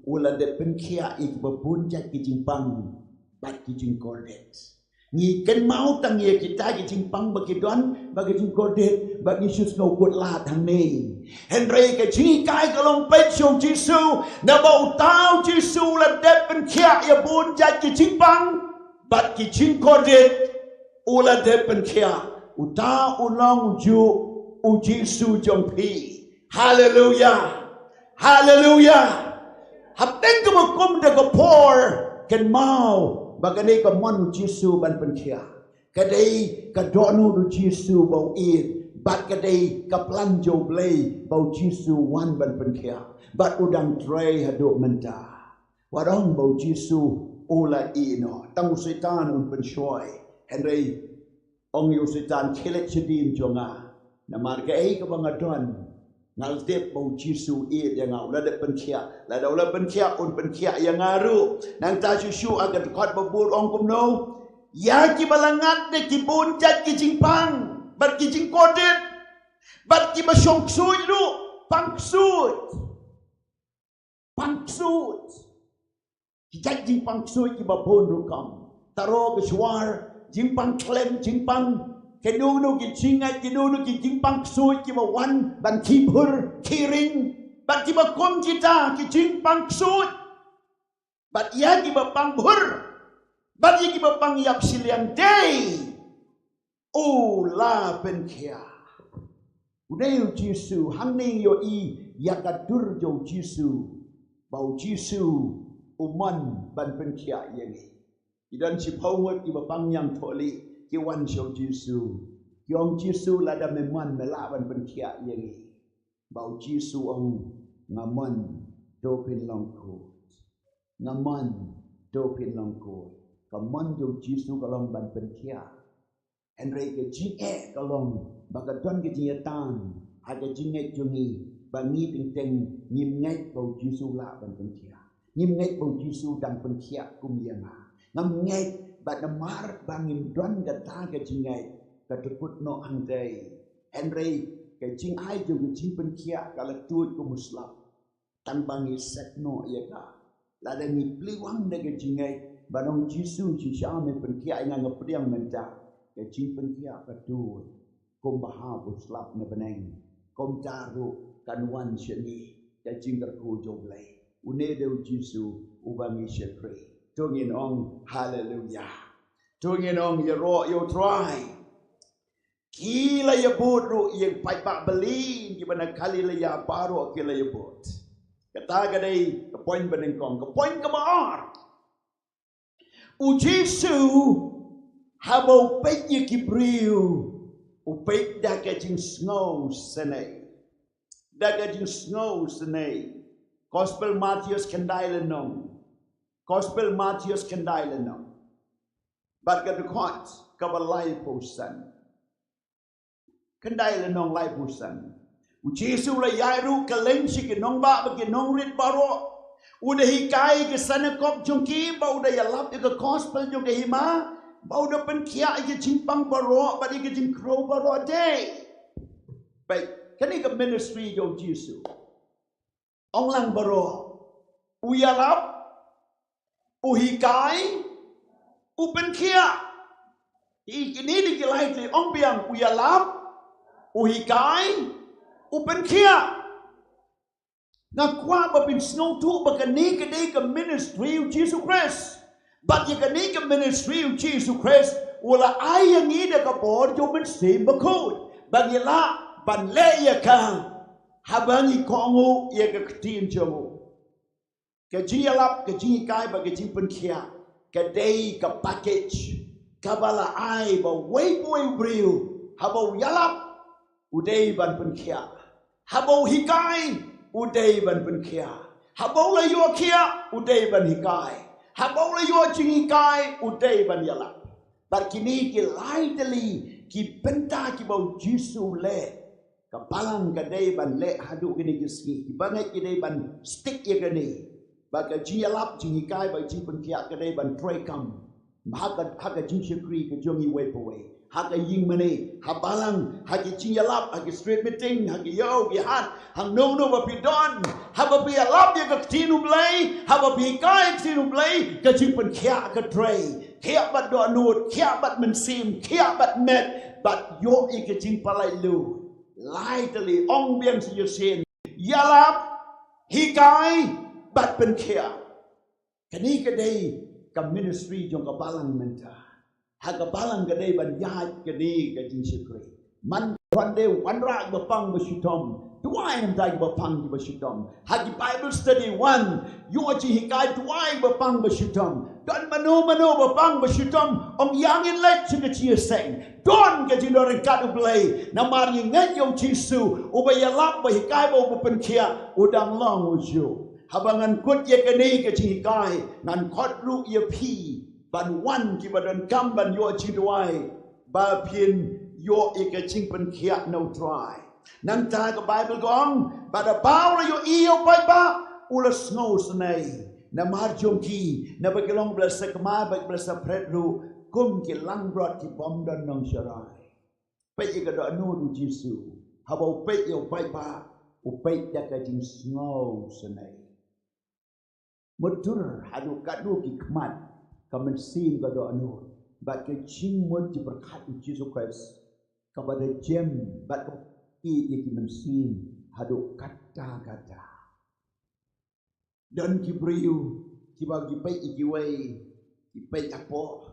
u la dep pynkhiah ïa kiba bun jait ki jingpang bad ki jingkordit. Ngi kynmaw tang ïa kita ki jingpang ba ki don bad ki jingkordit, ba ngi shu sngewkut lad hangne. Hynrei ka jinghikai ka long peit sha u Jisu, naba uta u Jisu u la dep pynkhiah ïa bun jait ki jingpang bad ki jingkordit. U la dep pynkhiah, uta u long ujuh u Jisu jong phi. Haleluya. Haleluya. Hapdeng kaba kum da ka por, kynmaw ba ka dei ka mon u Jisu ban pynkhiah. Ka dei ka dohnud u Jisu ba u ïeit, bad ka dei ka plan jong u Blei ba u Jisu wan ban pynkhiah. Bad u dang trei haduh mynta. Wat ong ba u Jisu u la ïeh noh. Tang u Soitan un pynshoi. Hynrei ong ïa u Soitan, khie leit shadien jong nga. Namar kaei kaba nga don, nga la tip ba u Jisu u ïeit ïa nga, u la dep pynkhiah. Lada u la pynkhiah, un pynkhiah ïa nga ruh. Nangta shuh shuh ha ka dkhot ba bud ong kumno? Ïa kiba la ngat da ki bun jait ki jingpang bad ki jingkordit, bad kiba shong ksuid ruh, pang ksuid. Pang ksuid. Ki jait jingpang ksuid kiba bun rukom. Taro, ka shuwar, jingpang khlem, jingpang kino kino ki jingngeit, kino kino ki jingpang ksuid kiba wan ban khih bhur, khih ring. Bad kiba kum kita ki jingpang ksuid. Bad ïa kiba pang bhur, bad ïa kiba pang ïap shiliang, dei u la pynkhiah. Une u Jisu, hangne ïohi ïa ka dur jong u Jisu, ba u Jisu u mon ban pynkhiah ïa ngi. Ki don shiphew ngut kiba pang ñiangthohlieh, ki wan sha u Jisu. Ki ong, Jisu, lada me mon, me lah ban pynkhiah ïa ngi. Ba u Jisu u ong, nga mon, to phin long khuid. Nga mon, to phin long khuid. Ka mon jong u Jisu ka long ban pynkhiah. Hynrei ka jingeh ka long ba ka don ka jingïatan ha ka jingngeit jong ngi, ba ngi teng teng ngim ngeit ba u Jisu u lah ban pynkhiah. Ngim ngeit ba u Jisu u dang pynkhiah kum ïa nga. Ngam ngeit, bad namar ba ngim don kata ka jingngeit, ka dkut noh hangtei. Hynrei ka jingai jong ka jingpynkhiah ka la tuid kum u slap. Tang ba ngi set noh ïa ka. Lada ngi plie wang da ka jingngeit, ban ong, Jisu, shisha me pynkhiah ïa nga, nga pdiang mynta. Ka jingpynkhiah ka tuid. Kumba hap u slap na bneng, kumta ruh kan wan sha ngi ka jingkyrkhu jong u Blei. Une dei u Jisu uba ngi shakri. To ngin ong haleluya. To ngin ong ïaroh ïa u Trai. Ki la ïabud ruh ïa ki paidbah balieh kiba na Galilaïa baroh ki la ïabud. Kata ka dei ka point ba nyngkong. Ka point kaba ar, u Jisu haba u peit ïa ki briew, u peit da ka jingsngewsynei. Da ka jingsngewsynei. Gospel Mathaios khyndai lynnong. Gospel Mathaios khyndai lynnong. Bad ka dkhot kaba laiphew san. Khyndai lynnong, laiphew san. U Jisu u la ïaid ruh kylleng sha ki nongbah bad ki nongrit baroh, u da hikai ha ki synagog jong ki, bad u da ïalap ïa ka gospel jong ka hima, bad u da pynkhiah ïa ki jingpang baroh bad ïa ki jingkyrkhu baroh. Dei, peit, kane ka ministry jong u Jisu. Ong lang baroh. U ïalap, u hikai, u pynkhiah. Kine dei ki lai tylli, ong biang, u ïalap, u hikai, u pynkhiah. Nga kwah ba phin sngewthuh ba kane ka dei ka ministry u Jisu Khrist. Bad ïa kane ka ministry u Jisu Khrist u la ai ïa ngi da ka bor jong u Mynsiem Bakhuid ba ngi lah ban leh ïa ka haba ngi kohnguh ïa ka ktien jong u. Ka jingïalap, ka jinghikai bad ka jingpynkhiah ka dei ka package kaba la ai ba uwei pa uwei u briew. Haba u ïalap, u dei ban pynkhiah. Haba u hikai, u dei ban pynkhiah. Haba u la ïoh khiah, u dei ban hikai. Haba u la ïoh jinghikai, u dei ban ïalap. Bad kine ki lai tylli ki bynta kiba u Jisu u leh. Ka balang ka dei ban leh haduh kine ki sngi. Kiba ngeit ki dei ban stick ïa kane. Bad ka jingïalap, jinghikai bad jingpynkhiah ka dei ban trei kam ha ka, ha ka jingshakri ka jong ngi uwei pa uwei. Ha ka ïingmane, ha balang, ha ki jingïalap, ha ki street meeting, ha ki ïew ki hat, hangno hangno ba phi don. Haba phi ïalap ïa ka ktien u Blei, haba phi hikai ïa ka ktien u Blei, ka jingpynkhiah ka trei. Khiah bad dohnud, khiah bad mynsiem, khiah bad met, bad ïoh ïa ka jingpynlait luid. Lai tylli, ong biang shisien. Ïalap, hikai, bad pynkhiah. Kane ka dei ka ministry jong ka balang mynta. Ha ka balang ka dei ban ïaid kane ka jingshakri. Man khun de wanrah kiba pang ba shitom. Duwai namar kiba pang kiba shitom. Ha ki Bible study wan, ïoh jinghikai, duwai kiba pang ba shitom. Don mano mano ba pang ba shitom, ong ïa ngin leit sha ka jingïaseng. Don ka jingdon ryngkat u Blei. Namar ngi ngeit ïa u Jisu, uba ïalap, uba hikai bad uba pynkhiah, u dang long u juh. Haba ngan kut ïa kane ka jinghikai, ngan khot ruh ïa phi ban wan, kiba donkam ban ïoh jingduwai, ba phin ïoh ïa ka jingpynkhiah na u Trai. Nangta ka Baibl ka ong, bad haba u la ïohi ïa u paidbah, u la sngewsynei namar jong ki, naba ki long kiba la sakma bad kiba la sakpret ruh, kum ki langbrot ki bym don nongsharai. Peit ïa ka dohnud u Jisu. Haba u peit ïa u paidbah, u peit da ka jingsngewsynei. Mutdur haduh katno ki khmat ka mynsiem ka dohnud bad ka jingmut jingpyrkhat u Jisu Khrist, kaba da jem bad kaba ïeit ïa ki mynsiem haduh katta katta. Don ki briew kiba ki peit ïa kiwei, ki peit hapoh,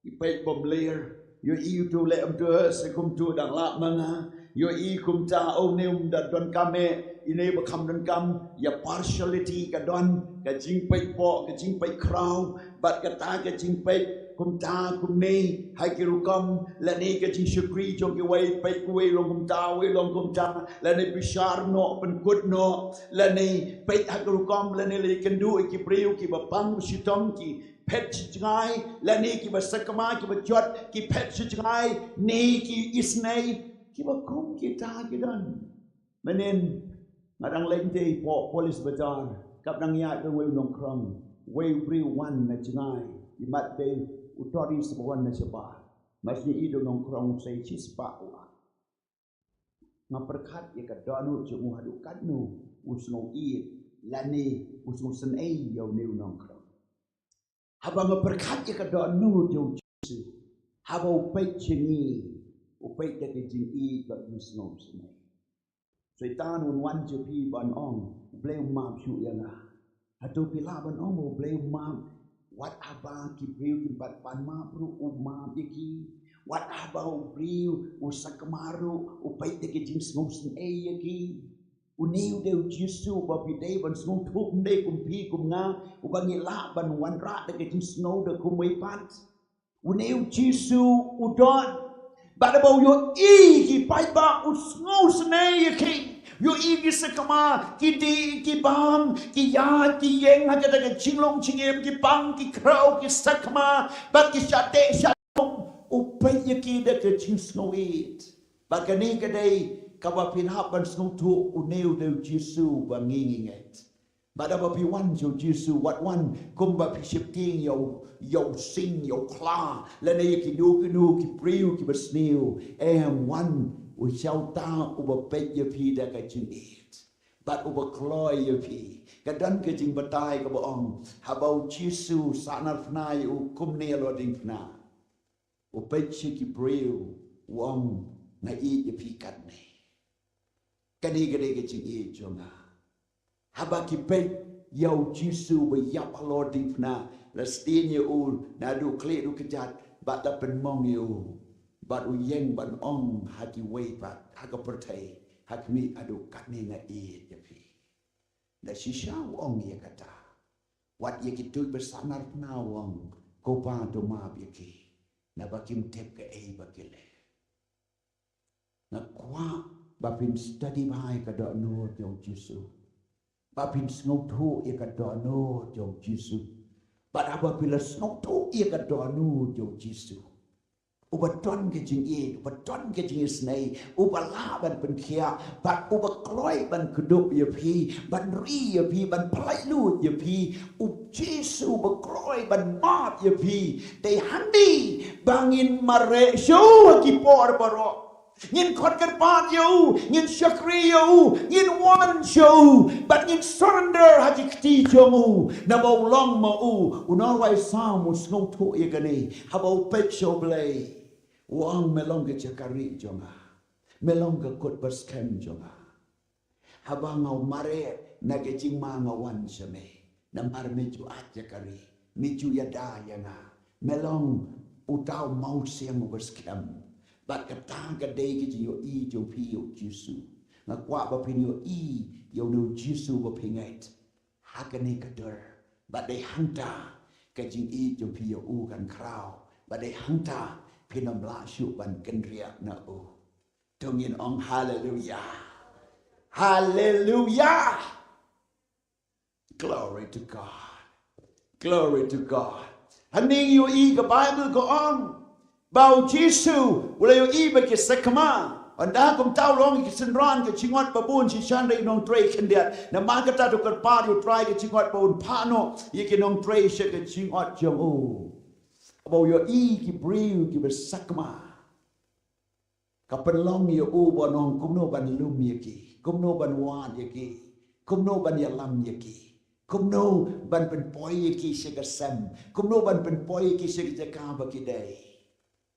ki peit bymler, ïohi uto leh kumto, se kumto dang lah ma nga, ïohi kumta, oh, une um da donkam eh, ine ba kham donkam. Ïa partiality ka don, ka jingpeit poh, ka jingpeit khraw, bad kata ka jingpeit kumta kumne ha ki rukom, lane ka jingshakri jong kiwei, peit uwei long kumta, uwei long kumta, lane bishar noh, pynkut noh, lane peit ha ki rukom, lane la ïakynduh ïa ki briew kiba pang ba shitom, ki phet shi jngai, lane kiba sakma, kiba jot, ki phet shi jngai, ne ki isynei, kiba kum kita ki don. Mynhynnin nga dang leit te hapoh Police Bazar, kaba dang ïaid da uwei u nongkhrong, uwei u briew wan na jngai, imat dei u tourist ba wan na shabar. Nga sngew ïohi da u nongkhrong u sei shispah u. Nga pyrkhat ïa ka dohnud jong u haduh katno u sngew ïeit lane u sngewsynei ïa une u nongkhrong. Haba nga pyrkhat ïa ka dohnud jong u Jisu, haba u peit sha ngi, u peit da ka jingïeit bad ka jingsngewsynei. Soitan un wan sha phi ban ong, U Blei u map shuh ïa nga. Hato phi lah ban ong ba U Blei u map? Wat haba ki briew kim pat pan map ruh u map ïa ki. Wat haba u briew u sakma ruh u peit da ka jingsngewsynei ïa ki. Une u dei u Jisu uba phi dei ban sngewthuh, ym dei kum phi kum nga, uba ngi lah ban wanrah da ka jingsngew da kumwei pat. Une u Jisu u don. Bad haba u ïohi ki paidbah u sngewsynei ïa ki. U ïohi ki sakma, ki dih, ki bam, ki ïaid, ki ïeng ha kata ka jinglong jingim, ki pang, ki khraw, ki sakma, bad ki shah teh shah U peit ïa ki da ka jingsngewrit. Bad kane ka dei kaba phin hap ban sngewthuh, une u dei u Jisu ba ngi ngi ngeit. Bad haba phi wan sha u Jisu, wat wan kumba phi sheptieng ïa u, ïa u sing, ïa u khla, lane ïa kino kino ki briew kiba sniew. Em, wan sha uta uba peit ïa phi da ka jingïeit bad uba kloi ïa phi. Ka don ka jingbatai kaba ong, haba u Jisu sahnarphna ïa u kumne halor diengphna, u peit sha ki briew, u ong, nga ïeit ïa phi katne. Kane ka dei ka jingïeit jong nga. Haba ki peit ïa u Jisu ba ïap halor diengphna, la sdien ïa u naduh khlieh haduh kjat, bad la pynmong ïa u, bad u ïeng ban ong ha kiwei pat ha ka pyrthei, ha khmih, haduh katne nga ïeit ïa phi. Da shisha u ong ïa kata. Wat ïa kito ba sahnarphna u ong, ko Pa, to map ïa ki, naba kim tip kaei ba ki leh. Nga kwah ba phin study bha ïa ka dohnud jong u Jisu, ba phin sngewthuh ïa ka dohnud jong u Jisu. Bad haba phi la sngewthuh ïa ka dohnud jong u Jisu, uba don ka jingïeit, uba don ka jingisynei, uba lah ban pynkhiah, bad uba kloi ban kdup ïa phi, ban ri ïa phi, ban pyllait luid ïa phi, u Jisu uba kloi ban map ïa phi. Dei hangne ba ngin mareh shuh ha ki por baroh. Ngin khot kyrpad ïa u, ngin shakri ïa u, ngin wan sha u, bad ngin surrender ha ki kti jong u, naba u long ma u. U nongrwai Salm u sngewthuh ïa kane, haba u peit sha u Blei, u ong, me long ka jaka rieh jong nga, me long ka kut ba skhem jong nga. Haba nga mareh na ka jingma nga wan sha me, namar me ju aiti ïa ka rieh, me ju ïada ïa nga, me long uta u mawsiang uba skhem. Bad kata ka dei ka jingïohi jong phi ïa u Jisu. Nga kwah ba phin ïohi ïa une u Jisu ba phi ngeit ha kane ka dur. Bad dei hangta ka jingïeit jong phi ïa u kan khraw. Bad dei hangta phin ym lah shuh ban kynriah na u. To ngin ong haleluya. Haleluya. Glory to God. Glory to God. Hangne ngi ïohi ka Baibl ka ong ba u Jisu u la ïohi ba ki sakma, ynda kumta u la ong ïa ki synran, ka jingmut ba bun shisha ïa u nongtrei khyndiat. Namar kata to kyrpad ïa u Trai ka jingmut ba un phah noh ïa ki nongtrei sha ka jingmut jong u. Ba u ïohi ki briew kiba sakma, ka pynlong ïa u ban ong kumno ban lum ïa ki, kumno ban wad ïa ki, kumno ban ïalam ïa ki, kumno ban pynpoi ïa ki sha ka sem, kumno ban pynpoi ïa ki sha ka jaka ba ki dei.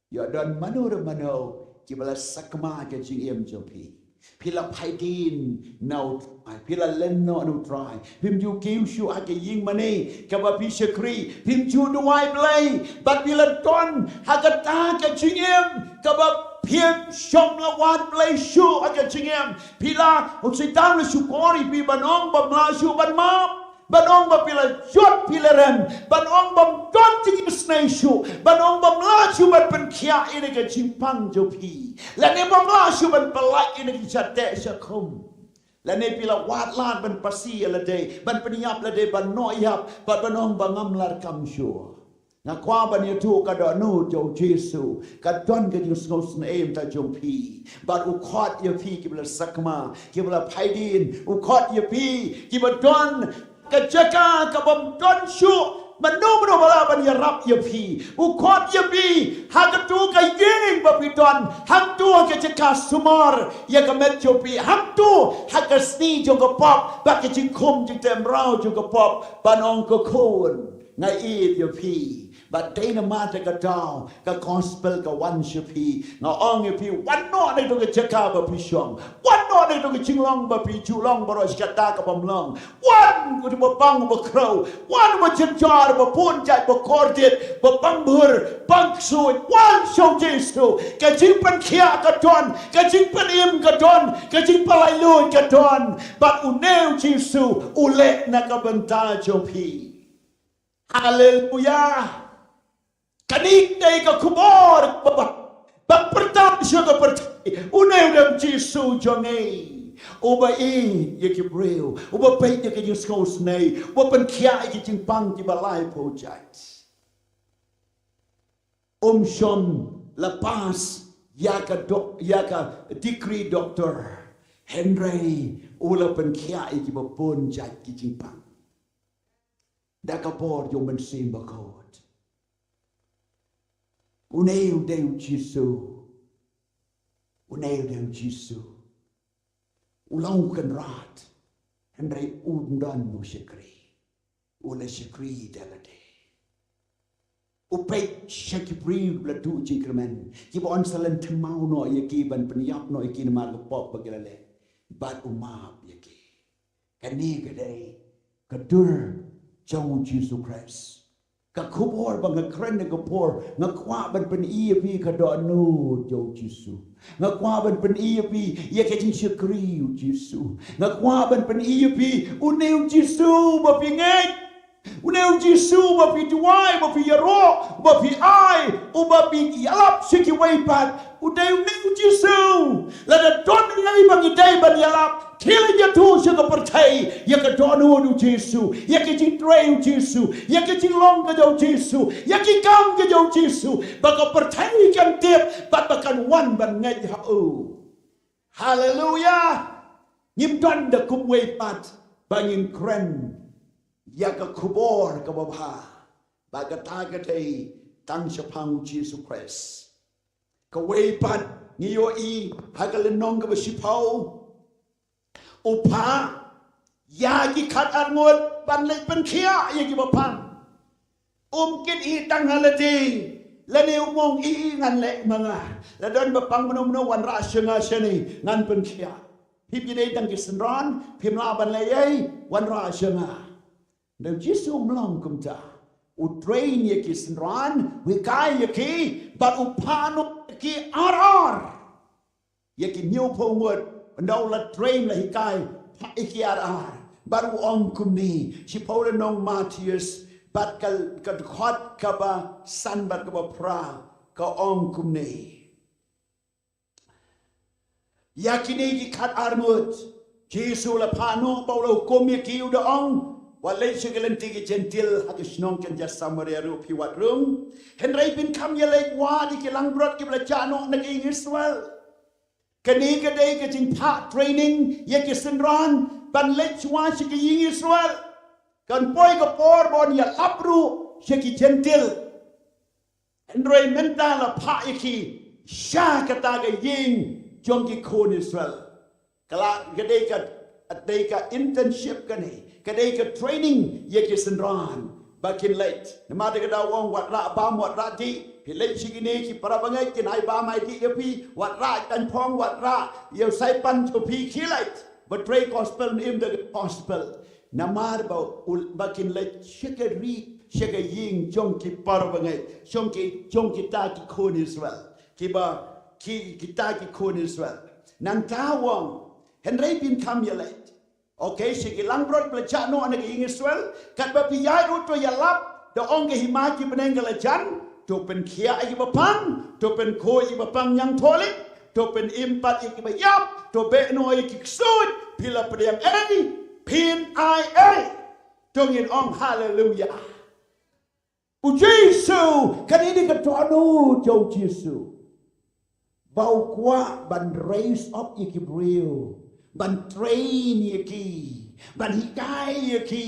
Ïa don mano re mano kiba la sakma ka jingim jong phi. Phi la phai dien na u Trai, phi la len noh na u Trai. Phim ju kiew shuh ha ka ïingmane kaba phi shakri, phim ju duwai Blei, bad phi la don ha kata ka jingim kaba phim shym la wad Blei shuh ha ka jingim. Phi la, u Soitan u la shukor ïa phi ban ong bym lah shuh ban map, ban ong ba phi la jot phi la rem, ban ong bym don jingisynei shuh, ban ong bym lah shuh ban pynkhiah ïa ka jingpang jong phi, lane bym lah shuh ban pyllait ïa ka jingshah teh shah khum. Lane phi la wad lad ban phasi ïa lade, ban pynïap lade, ban noh ïap, bad ban ong ba ngam lah kam shuh. Nga kwah ban ïathuh ka dohnud jong u Jisu ka don ka jingsngewsynei mynta jong phi. Bad u khot ïa phi kiba la sakma, kiba la phai dien, u khot ïa phi kiba don ka jaka kabym don shuh mano mano ba lah ban ïarap ïa phi. U khot ïa phi ha kato ka ïing ba phi don, hangto ha ka jaka sumar ïa ka met jong phi, hangto ha ka sngi jong ka pop bad ka jingkhum jingteh mraw jong ka pop, ban ong, ko khun, nga ïeit ïa phi. Bad dei namar kata ka gospel ka wan sha phi. Nga ong ïa phi, wan noh na kata ka jaka ba phi shong. Wan noh na kata ka jinglong ba phi ju long baroh shi katta kaba ym long. Wan, uba pang uba khrew. Wan, uba jynjar, uba bun jait, uba kordit, uba pang bhur, pang ksuid. Wan sha u Jisu. Ka jingpynkhiah ka don, ka jingpynim ka don, ka jingpynlait luid ka don. Bad une u Jisu u leh na ka bynta jong phi. Haleluya. Kane dei ka khubor kaba, ba pyrta sha ka pyrthei. Une u dei u Jisu jong ngi. Uba ïeit ïa ki briew, uba peit ïa ki jingsngewsynei, uba pynkhiah ïa ki jingpang kiba laiphew jait. Um shym la pass ïa ka dok-, ïa ka degree doctor. Hynrei u la pynkhiah ïa kiba bun jait ki jingpang da ka bor jong u Mynsiem Bakhuid. Une u dei u Jisu. Une u dei u Jisu. U long u Kynrad. Hynrei um don u shakri. U la shakri da lade. U peit sha ki briew ba la duh jingkyrmen, kiba yn sa lynthem maw noh ïa ki, ban pynïap noh ïa ki namar ka pop ba ki la leh. Bad u map ïa ki. Kane ka dei ka dur jong u Jisu Khrist. Ka khubor ba nga kren ha ka por, nga kwah ban pyni ïa phi ka dohnud jong u Jisu. Nga kwah ban pyni ïa phi ïa ka jingshakri u Jisu. Nga kwah ban pyni ïa phi une u Jisu ba phi ngeit. Une u Jisu ba phi duwai, ba phi ïaroh, ba phi ai, uba phi ïalap sha kiwei pat. U dei une u Jisu. Lada don ei ba ngi dei ban ïalap, khie leit ïathuh sha ka pyrthei ïa ka dohnud u Jisu, ïa ka jingtrei u Jisu, ïa ka jinglong ka jong u Jisu, ïa ki kam ka jong u Jisu, ba ka pyrthei kan tip bad ba kan wan ban ngeit ha u. Haleluya. Ngim don da kumwei pat ba ngin kren ïa ka khubor kaba bha. Ba kata ka dei tang shaphang u Jisu Khrist. Kawei pat ngi ïohi ha ka lynnong kaba shiphew. U phah ïa ki khatar ngut ban leit pynkhiah ïa kiba pang. Um kit hi tang ha lade, lane um ong, i, i, ngan leh ma nga. La don ba pang mano mano, wanrah sha nga shane, ngan pynkhiah. Phi, phi dei tang ki synran, phim lah ban leh ei, wanrah sha nga. Hynrei u Jisu um long kumta. U train ïa ki synran, u hikai ïa ki, bad u phah noh ïa ki ar ar. Ïa ki hynñiewphew ngut, ynda u la train, la hikai, phah ïa ki ar ar. Bad u ong kumne, shiphew lynnong Mathaios, bad ka, ka dkhot kaba san bad kaba phra, ka ong kumne. Ïa kine ki khatar ngut, Jisu la phah noh bad u la hukum ïa ki, u da ong, wat leit sha ki lynti ki Jentil ha ki shnong kynja Samaria ruh phi wat rung. Hynrei phin kham ïaleit wad ïa ki langbrot kiba la jah noh na ka ïing Israel. Kane ka dei ka jingphah training ïa ki synran ban leit shuwa sha ki ïing Israel. Kan poi ka por ba yn ïalap ruh sha ki Jentil. Hynrei mynta la phah ïa ki sha kata ka ïing jong ki khun Israel. Ka la, ka dei ka, dei ka internship kane, ka dei ka training ïa ki synran ba kin leit. Namar kata ka daw ong, wat rah bam, wat rah dih. Phi leit sha kine ki para bangeit, kin ai bam ai dih ïa phi. Wat rah tang phong, wat rah ïa u saipan jong phi, khie leit. Ba trei gospel, im da gospel. Namar ba u, ba kin leit sha ka ri, sha ka ïing jong ki para bangeit, jong ki, jong kita ki khun Israel. Kiba, ki, kita ki khun Israel. Nangta u ong, hynrei phin kham ïaleit. Okay, sha ki langbrot ba la jah noh na ka ïing Israel, katba phi ïaid ruh to ïalap, da ong ka hima ki bneng ka la jan, to pynkhiah ïa kiba pang, to pynkhuid ïa kiba pang ñiangthohlit, to pynim pat ïa kiba ïap, to beh noh ïa ki ksuid, phi la pdiang ei, phin ai ei. To ngin ong haleluya. U Jisu, kane dei ka dohnud jong u Jisu. Ba u kwah ban raise up ïa ki briew, ban train ïa ki, ban hikai ïa ki,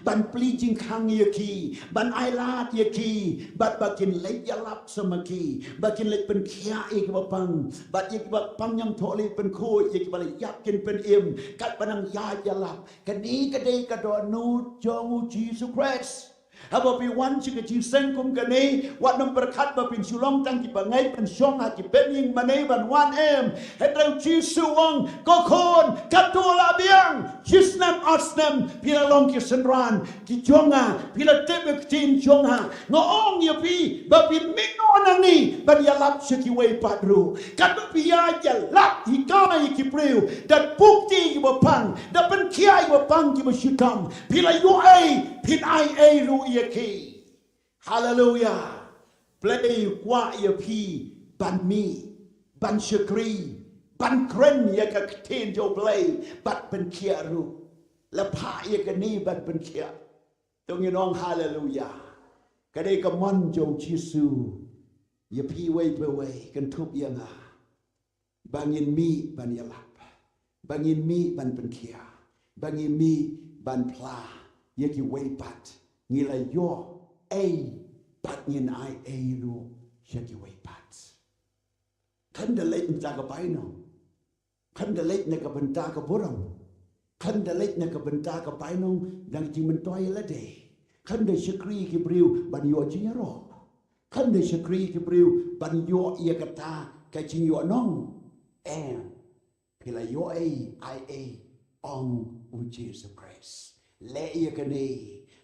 ban plie jingkhang ïa ki, ban ailad ïa ki, bad ba kin leit ïalap sa ma ki, ba kin leit pynkhiah ïa kiba pang, bad ïa kiba pang ñiangthohlit pynkhuid, ïa kiba la ïap kin pynim, katba nang ïaid ïalap. Kane ka dei ka dohnud jong u Jisu Khrist. Haba phi wan sha ka jingïaseng kum kane, wat nym pyrkhat ba phin shu long tang ki bangeit ban shong ha ki bynïing mane ban wan, em. Hynrei u Jisu u ong, ko khun, katto la biang, shisnem arsnem, phi la long ki synran ki jong nga, phi la tip ïa ka ktien jong nga. Nga ong ïa phi ba phin mih noh nangne ban ïalap sha kiwei pat ruh. Katba phi ïa ïalap hikai ïa ki briew, da bud ïa kiba pang, da pynkhiah ïa kiba pang kiba shitom, phi la ïoh ei, phin ai ei ruh ïa ki. Haleluya. Blei u kwah ïa phi ban mih, ban shakri, ban kren ïa ka ktien jong U Blei bad pynkhiah ruh. La phah ïa kane ban pynkhiah. To ngin ong haleluya. Ka dei ka mon jong U Jisu ïa phi wei pa wei, kynthup ïa nga. Ba ngin mih ban ïalap, ba ngin mih ban pynkhiah, ba ngin mih ban phla ïa kiwei pat. Ngi la ïoh ei, bad ngin ai ei ruh sha kiwei pat. Khlem da leit na ka bynta ka bainong, khlem da leit na ka bynta ka burom, khlem da leit na ka bynta ka bainong, dang jingmyntoi lade. Khlem da shakri ki briew ban ïoh jingïaroh, khlem da shakri ki briew ban ïoh ïa kata ka jingïohnong. Em. Phi la ïoh ei, ai ei, ong U Jisu Khrist. Leh ïa kane,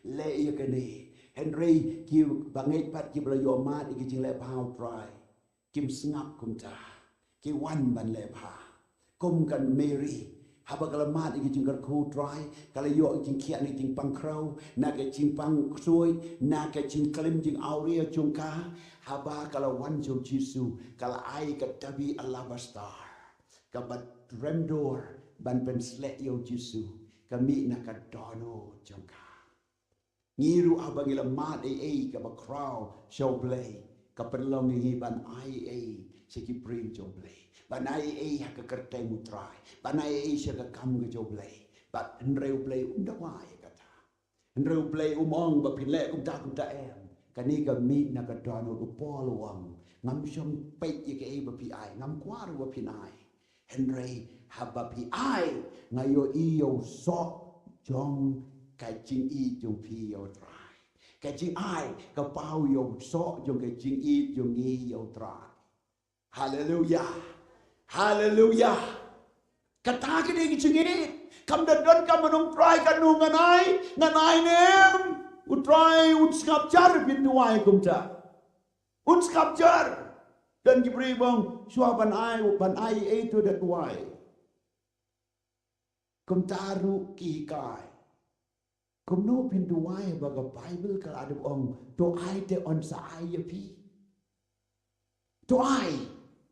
leh ïa kane. Hynrei ki bangeit pat kiba la ïoh mad ïa ki jingleh bha U Trai, kim sngap kumta. Ki wan ban leh bha. Kum ka Mary, haba ka la mad ïa ki jingkyrkhu U Trai, ka la ïoh jingkhiah na ki jingpang khrew, na ki jingpang ksuid, na ki jingklim jingawria jong ka. Haba ka la wan sha U Jisu, ka la ai ka dabi alabastar kaba rem dur ban pynsleh ïa U Jisu, ka mih na ka dohnud jong ka. Ngi ruh haba ngi la mad ei ei kaba khraw sha U Blei, ka pynlong ïa ngi ban ai ei sha ki briew jong U Blei, ban ai ei ha ka kyrteng U Trai, ban ai ei sha ka kam ka jong U Blei. Bad hynrei U Blei um dawa ïa kata. Hynrei U Blei um ong ba phin leh kumta kumta, em. Kane ka mih na ka dohnud. U Paul u ong, ngam shym peit ïa kaei ba phi ai, ngam kwah ruh ba phin ai. Hynrei haba phi ai, nga ïohi ïa u soh jong ka jingïeit jong phi ïa U Trai. Ka jingai ka paw ïa u soh jong ka jingïeit jong ngi ïa U Trai. Haleluya. Haleluya. Kata ka dei ka jingïeit. Kam da don kam ban ong, Trai, katno ngan ai, ngan ai ne em. U Trai un sngap jar phin duwai kumta. Un sngap jar. Don ki briew ba ong, shuwa ban ai, ban ai ei to da duwai. Kumta ruh ki hikai. Kumno phin duwai ba ka Baibl ka la dep ong, to ai te yn sa ai ïa phi. To ai,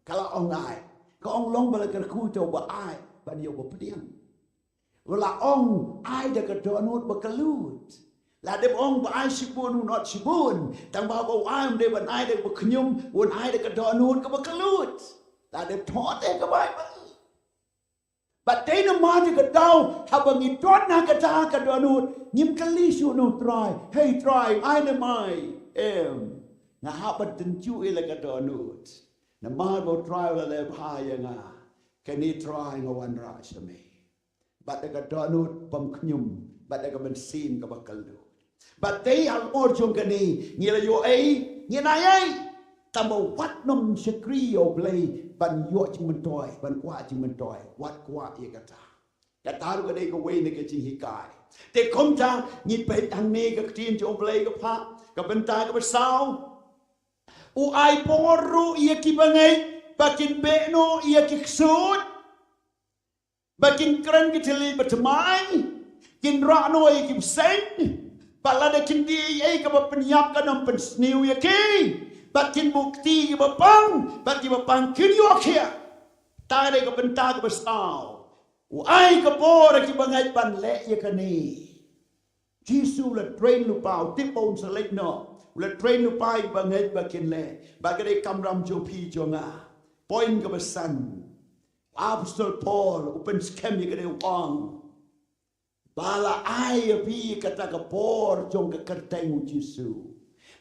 ka la ong ai. Ka ong long ba la kyrkhu te ba ai, ban ïoh ba pdiang. Ba la ong ai da ka dohnud ba kyllut. La dep ong ba ai shibun un ot shibun. Tang ba ba u ai um dei ban ai da ba khñium, un ai da ka dohnud kaba kyllut. La dep thoh te ka Baibl. Bad dei namar kata ka daw, haba ngi don ha kata ka dohnud, ngim kylli shuh na U Trai, hei Trai, ai ne em ai. Em. Nga hap ban tynjuh ïa la ka dohnud. Namar ba U Trai u la leh bha ïa nga. Kane Trai nga wanrah sha me. Bad da ka dohnud bym khñium, bad da ka mynsiem kaba kyllut. Bad dei halor jong kane, ngi la ïoh ei, ngin ai ei. Tang ba wat nym shakri ïa U Blei ban ïoh jingmyntoi, ban kwah jingmyntoi, wat kwah ïa kata. Kata ruh ka dei kawei na ka jinghikai. Te kumta, ngi peit hangne ka ktien jong U Blei ka phah, ka bynta kaba saw. U ai por ruh ïa ki bangeit, ba kin beh noh ïa ki ksuid. Ba kin kren ki thylliej bathymmai, kin rah noh ïa ki bseiñ, bad lada kin die ei ei kaba pynïap kan ym pynsniew ïa ki, bad kin buh kti ïa kiba pang, bad kiba pang kin ïoh khiah. Kata dei ka bynta kaba saw. U ai ka bor ïa ki bangeit ban leh ïa kane. Jisu u la train lypa, u tip ba un sa leit noh. U la train lypa ïa ki bangeit ba kin leh. Bad ka dei kamram jong phi jong nga. Point kaba san. Apostol Paul u pynskhem ïa kane, u ong, ba la ai ïa phi kata ka bor jong ka kyrteng u Jisu.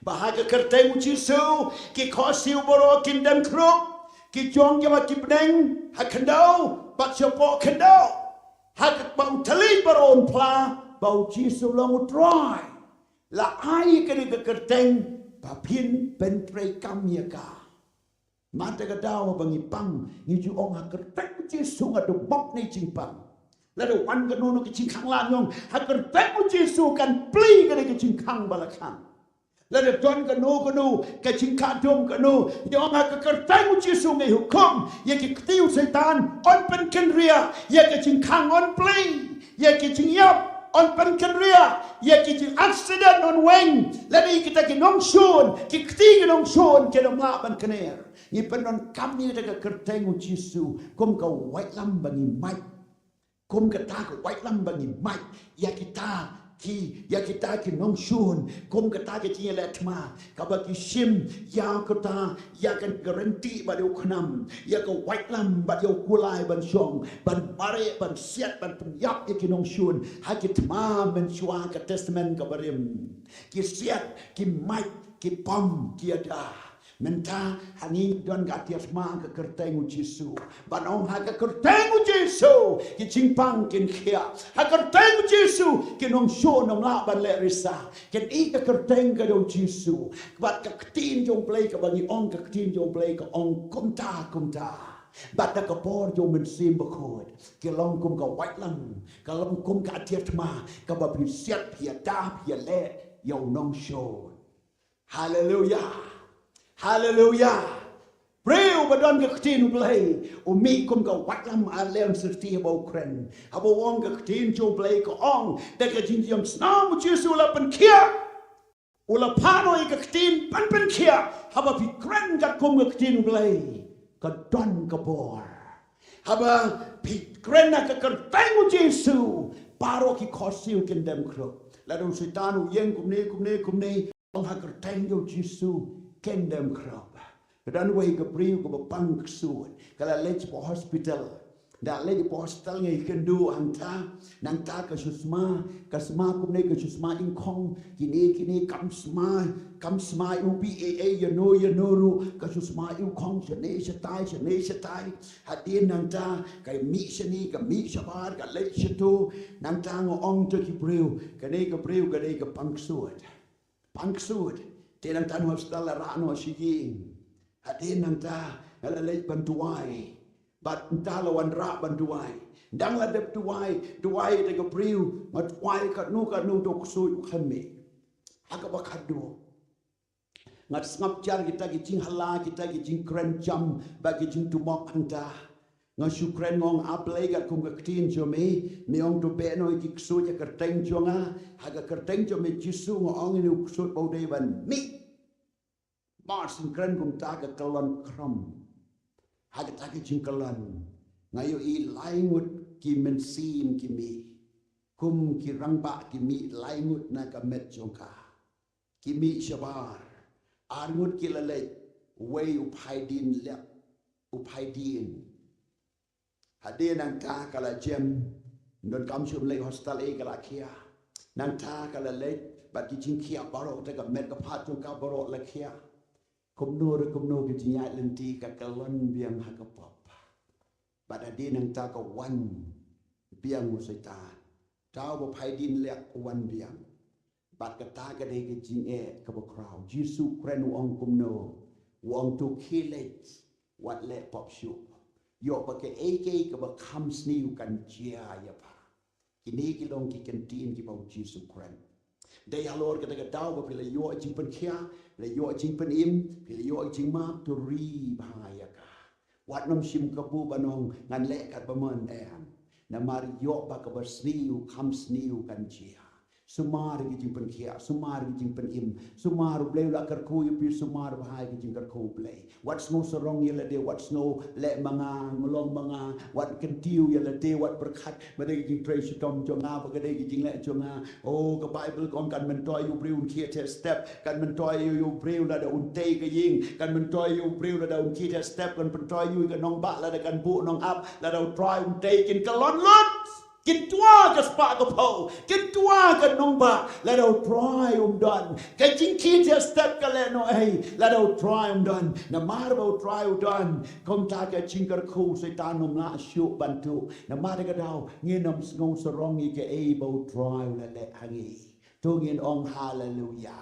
Ba ha ka kyrteng u Jisu ki khohsiew baroh kin dem khrup, ki jong kiba ki bneng ha khyndew bad shapoh khyndew. Ha kaba u thylliej baroh un phla ba u Jisu long U Trai. La ai kane ka kyrteng ba phin pyntreikam ïa ka. Mynta ka daw ba ngi pang, ngi ju ong ha kyrteng u Jisu nga dum mok ne jingpang. Lada wan kano kano ka jingkhang la ngi ong ha kyrteng u Jisu kan plie kane ka jingkhang ba la khang. Lada don kano kano ka jingkha dum kano, ngi ong ha ka kyrteng u Jisu ngi hukum ïa ki kti u Soitan yn pynkynriah, ïa ka jingkhang yn plie, ïa ki jingïap yn pynkynriah, ïa ki jing accident yn weng. Lada ïa kita ki nongshun, ki kti ki nongshun ki ym lah ban kner. Ngi pyndonkam ïa ka kyrteng u Jisu kum ka waitlam ba ngi mait, kum kata ka waitlam ba ngi mait ïa kita ki, ïa kita ki nongshun, kum kata ka jingïaleh thma kaba ki shim ïa kata, ïa ka guarantee bad ïa u khnam, ïa ka waitlam bad ïa u kulai ban shong, ban mareh, ban siat, ban pynïap ïa ki nongshun ha ki thma mynshuwa ka Testament kaba rim. Ki siat, ki mait, ki pom, ki ïada. Mynta ha ngi don ka atiar thma ka kyrteng u Jisu. Ban ong ha ka kyrteng u Jisu ki jingpang kin khiah. Ha kyrteng u Jisu ki nongshun ym lah ban leh risa. Kin i ka kyrteng ka jong u Jisu. Bad ka ktien jong u Blei kaba ngi ong, ka ktien jong u Blei ka ong kumta kumta. Bad da ka bor jong u Mynsiem Bakhuid ki long kum ka waitlam, ka long kum ka atiar thma kaba phi siat, phi ïada, phi ïaleh ïa u nongshun. Haleluya. Haleluya. Briew ba don ka ktien u Blei u mih kum ka waitlam, a leng syrti haba u kren. Haba u ong ka ktien jong u Blei ka ong da ka jingïasnam u Jisu u la pynkhiah. U la phah noh ïa ka ktien ban pynkhiah. Haba phi kren katkum ka ktien u Blei ka don ka bor. Haba phi kren ha ka kyrteng u Jisu baroh ki khohsiew kin dem khrup. Lada u Soitan u ïeng kumne kumne kumne, ong ha ka kyrteng jong u Jisu kin dem khrup. Ka don wei ka briew kaba pang ksuid, ka la leit sha hospital. Da leit sha hospital ngi kynduh hangta, nangta ka shu sma, ka sma kumne, ka shu sma ïngkhong, kine kine kam sma, kam sma ïa u B A A ïa no ïa no ruh, ka shu sma ïngkhong shane shatai, shane shatai. Hadien nangta ka mih shane, ka mih shabar, ka leit shato. Nangta nga ong to ki briew, kane ka briew ka dei ka pang ksuid. Pang ksuid. Te nangta na hospital la rah noh sha ïing. Hadien nangta nga la leit ban duwai. Bad nangta la wanrah ban duwai. Dang la dep duwai, duwai da ka briew, nga duwai katno katno to u ksuid u khlem mih. Ha kaba khadduh nga sngap jar kita ki jinghala, kita ki jingkren jam bad ki jingtumok hangta. Nga shu kren, nga ong, A Blei, katkum ka ktien jong me, me ong to beh noh ïa ki ksuid ha ka kyrteng jong nga, ha ka kyrteng jong me Jisu nga ong ïa une u ksuid ba u dei ban mih. Mar shu kren kumta ka kyllon khrom. Ha kata ka jingkyllon nga ïohi lai ngut ki mynsiem ki mih. Kum ki rangbah ki mih lai ngut na ka met jong ka. Ki mih shabar. Ar ngut ki la leit, uwei u phai dien leh, u phai dien. Hadien nangta ka la jem, don kam shu leit hospital ei, ka la khia. Nangta ka la leit bad ki jingkhia baroh, te ka met ka phad jong ka baroh la khia. Kumno re kumno ki jingïaid lynti ka kyllon biang ha ka pop. Bad hadien nangta ka wan biang u Soitan. Te u ba phai dien leh u wan biang. Bad kata ka dei ka jingeh kaba khraw. Jisu kren u ong kumno? U ong to khie leit, wat leh pop shuh. Ïoh ba kaei kaei kaba kham sniew kan jia ïa pha. Kine ki long ki kyntien kiba u Jisu kren. Dei halor kata ka daw ba phi la ïoh jingpynkhiah, phi la ïoh jingpynim, phi la ïoh jingmap, to ri bha ïa ka. Wat nym shim kabu ban ong ngan leh katba mon, em. Namar ïoh ba kaba sniew kham sniew kan jia. Sumar ki jingpynkhiah, sumar ki jingpynim, sumar U Blei u la kyrkhu ïa phi, sumar bha ki jingkyrkhu U Blei. Wat sngew sarong ïa lade, wat sngew leh ma nga, nglong ma nga, wat kyntiew ïa lade, wat pyrkhat ba dei ki jingtrei shitom jong nga, ba ka dei ki jingleh jong nga. Oh, ka Baibl ka ong kan myntoi ïa u briew un khie te step, kan myntoi ïa u briew lada un tei ka ïing, kan myntoi ïa u briew lada un khie te step, kan myntoi ïa u ka nongbah lada kan buh nongap, lada U Trai um tei, kin kyllon lut. Kin twa ka spah ka phew, kin twa ka nongbah, lada U Trai um don. Ka jingkhie te step ka leh noh ei, lada U Trai um don. Namar ba U Trai u don, kumta ka jingkyrkhu Soitan um lah shuh ban tuh. Namar kata ka daw ngin ym sngew sarong ïa kaei ba U Trai u la leh ha ngi. To ngin ong haleluya.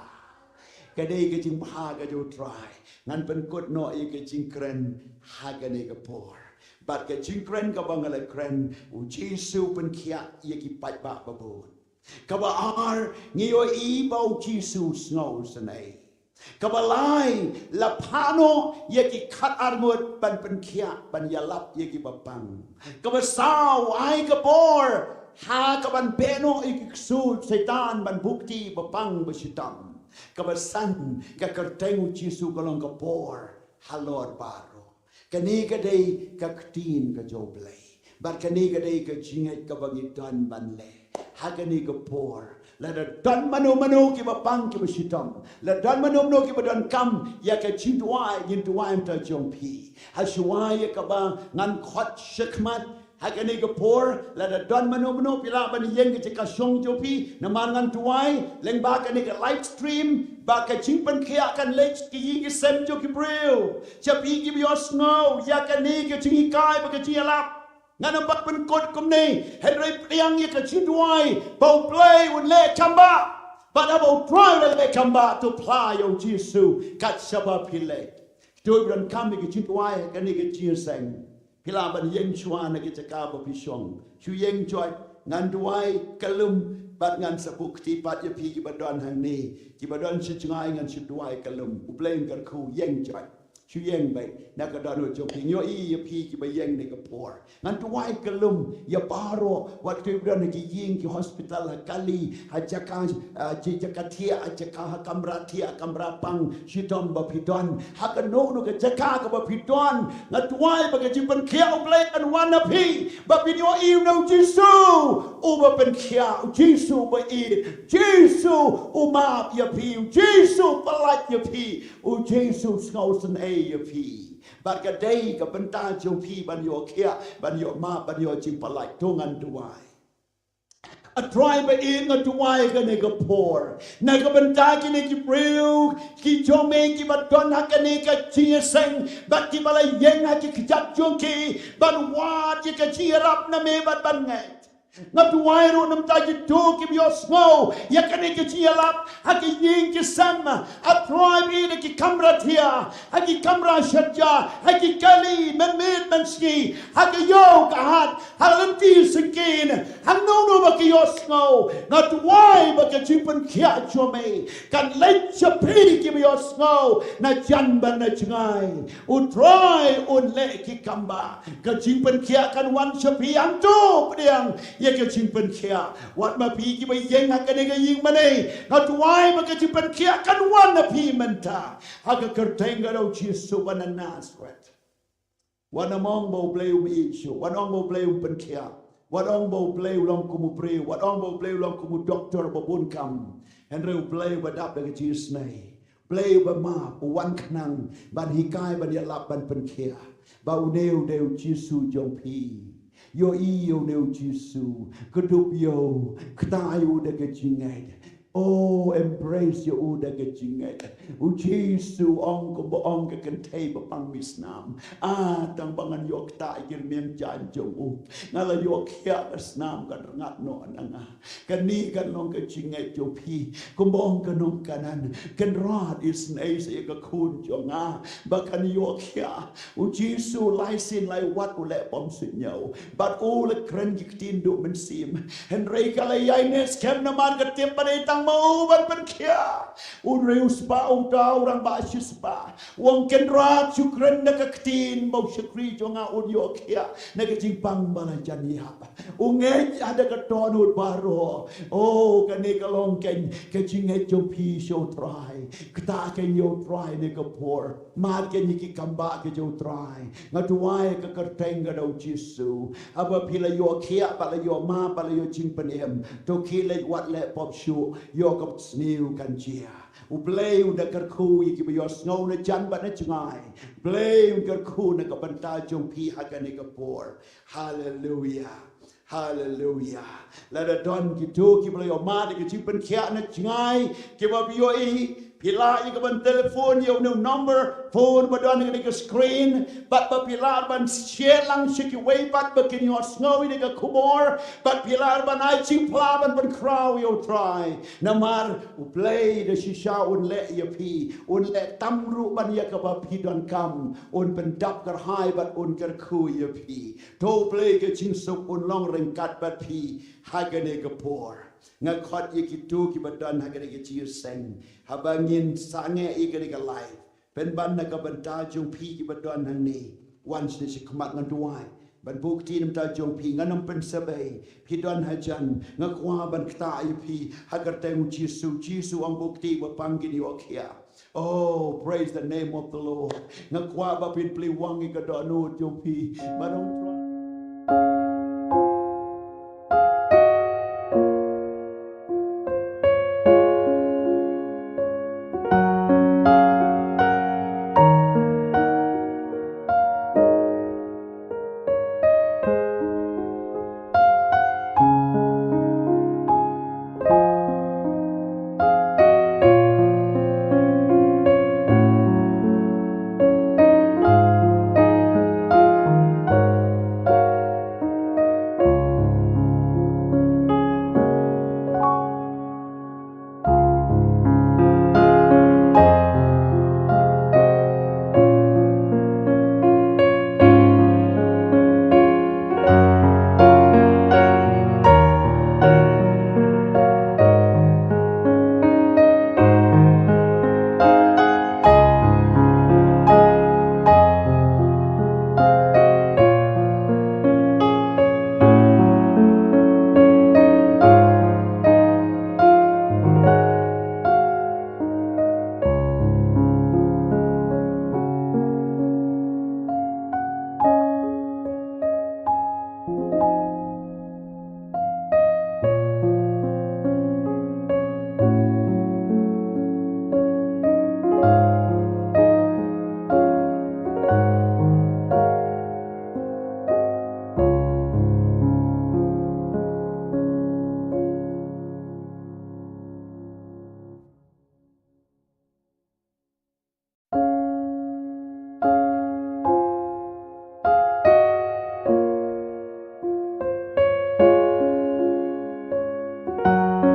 Ka dei ka jingbha ka jong U Trai. Ngan pynkut noh ïa ka jingkren ha kane ka por. Bad ka jingkren kaba nga la kren, U Jisu pynkhiah ïa ki paidbah babun. Kaba ar, ngi ïohi ba U Jisu u sngew u sngewsynei. Kaba lai, la phah noh ïa ki khatar ngut ban pynkhiah ban ïalap ïa kiba pang. Kaba saw, ai ka bor ha ka ban beh noh ïa ki ksu Soitan ban buh kti ba pang ba shitom. Kaba san, ka kyrteng U Jisu ka long ka bor halor baroh. Kane ka dei ka ktien ka jong U Blei. Bad kane ka dei ka jingngeit kaba ngi don ban leh ha kane ka por. Lada don mano mano kiba pang kiba shitom, lada don mano mano kiba donkam ïa ka jingduwai, ngin duwai mynta jong phi. Ha shuwa ïa kaba ngan khot shakhmat ha kane ka por, lada don mano mano phi lah ban ïeng ka jaka shong jong phi, namar ngan duwai lyngba kane ka live stream, ba ka jingpynkhiah kan leit ki ïing ki sem jong ki briew. Sha phi kiba ïohsngew ïa kane ka jinghikai bad ka jingïalap, ngan ym pat pynkut kumne, hynrei pdiang ïa ka jingduwai ba U Blei un leh kam bah. Bad haba U Trai u la leh kam bah, to phla ïa U Jisu kat shaba phi leit. To donkam ïa ka jingduwai ha kane ka jingïaseng, phi lah ban ïeng shuwa na ka jaka ba phi shong. Shu ïeng joit, ngan duwai kyllum bad ngan sa buh kti pat ïa phi kiba don hangne. Kiba don sha jngai ngan shu duwai kyllum. U Blei un kyrkhu, ïeng joit. Shu ïeng beit na ka dohnud jong phi. Ngi ïohi ïa phi kiba ïeng ne ka por. Ngan duwai kyllum ïa baroh, wat kiba don ha ki ïing ki hospital, ha kali, ha jaka, ah, jaka thiah, ha jaka, ha kamra thiah, ha kamra pang, shitom ba phi don. Ha kano kano ka jaka kaba phi don, nga duwai ba ka jingpynkhiah U Blei kan wan na phi, ba phin ïohi une U Jisu uba pynkhiah, U Jisu uba ïeit, Jisu u map ïa phi, U Jisu u pyllait ïa phi, U Jisu u sngewsynei ïa phi. Bad ka dei ka bynta jong phi ban ïoh khiah, ban ïoh map, ban ïoh jingpyllait. To ngan duwai. A Trai ba ïeit, nga duwai kane ka por na ka bynta kine ki briew ki jong me kiba don ha kane ka jingïaseng bad kiba la ïeng ha ki kjat jong ki ban wad ïa ka jingïarap na me bad ban ngeit. Nga duwai ruh na ka bynta kito kiba ïohsngew ïa kane ka jingïalap ha ki ïing ki sem, A Trai ba ïeit, ha ki kamra thiah, ha ki kamra shet ja, ha ki kali mynmiet mynsngi, ha ka ïew ka hat, ha lynti syngkien, hangno hangno ba ki ïohsngew, nga duwai ba ka jingpynkhiah jong me kan leit sha phi kiba ïohsngew na jan bad na jngai. U Trai un leh ki kam bah. Ka jingpynkhiah kan wan sha phi, hangto pdiang ïa ka jingpynkhiah. Wat ma phi kiba ïeng ha kane ka ïing mane, nga duwai ba ka jingpynkhiah kan wan na phi mynta ha ka kyrteng ka jong U Jisu uba na Nasareth. Wat nym ong ba U Blei um ïeit shuh, wat nym ong ba U Blei um pynkhiah, wat nym ong ba U Blei u long kum u briew, wat nym ong ba U Blei u long kum u doktor ba bun kam. Hynrei U Blei uba dap da ka jingïasnei, Blei uba map, u wan khnang ban hikai, ban ïalap, ban pynkhiah. Ba une u dei U Jisu jong phi. Ïohi ïa une U Jisu, kdup ïa u, ktah ïa u da ka jingngeit. Oh, embrace ïa u da ka jingngeit. U Jisu ong kumba ong ka kynthei ba pang misnam. Ah, tang ba ngan ïoh ktah ïa ki rmiang jaiñ jong u, nga la ïoh khiah, ka snam kan rngat noh na nga. Kane kan long ka jingngeit jong phi. Kumba ong ka nongkanan, Kynrad isynei sa ïa ka khun jong nga ba kan ïoh khiah. U Jisu lai sien lai wat u leh bym suidñiew bad u la kren ki ktien duh mynsiem. Hynrei ka la ïaineh skhem namar ka tip ba dei tang ma u ban pynkhiah. U riewspah, uta u rangbah shispah, u ong, Kynrad, shu kren da ka ktien ba u shakri jong nga un ïoh khiah na ka jingpang ba la jan ïap. U ngeit ha da ka dohnud baroh. Oh, kane ka long kein ka jingngeit jong phi sha U Trai. Ktah kein ïa U Trai ne ka por. Mad kein ïa ki kam bah ki jong U Trai. Nga duwai ha ka kyrteng ka jong U Jisu. Haba phi la ïoh khiah, ba la ïoh map, ba la ïoh jingpynim, to khie leit wat leh pop shuh, ïoh ka sniew kan jia. U Blei un da kyrkhu ïa kiba ïohsngew na jan bad na jngai. Blei un kyrkhu na ka bynta jong phi ha kane ka por. Haleluya. Haleluya. Lada don kito kiba la ïoh mad ïa ka jingpynkhiah na jngai, kiba phi ïohi Phi lah ïa ka ban telephone ïa u number phone ba don ha kane ka screen, bad ba phi lah ban share lang sha kiwei pat ba kin ïohsngew ïa ka khubor, bad phi lah ban ai jingphla ban pynkhraw ïa U Trai. Namar U Blei da shisha un leh ïa phi, un leh tam ruh ban ïa kaba phi donkam, un pyndap kyrhai bad un kyrkhu ïa phi. To U Blei ka jingsuk un long ryngkat bad phi ha kane ka por. Nga khot ïa kito kiba don ha kane ka jingïaseng, haba ngin sangeh ïa kane ka live, pynban na ka bynta jong phi kiba don hangne, wan sha khmat ngan duwai ban buh kti na ka bynta jong phi. Ngan ym pynsabei, phi don hajan, nga kwah ban ktah ïa phi ha ka kyrteng U Jisu. Jisu, ong buh kti ba pang kin ïoh khia. Oh, praise the name of the Lord. Nga kwah ba phin plie wang ïa ka dohnud jong phi. Ba dang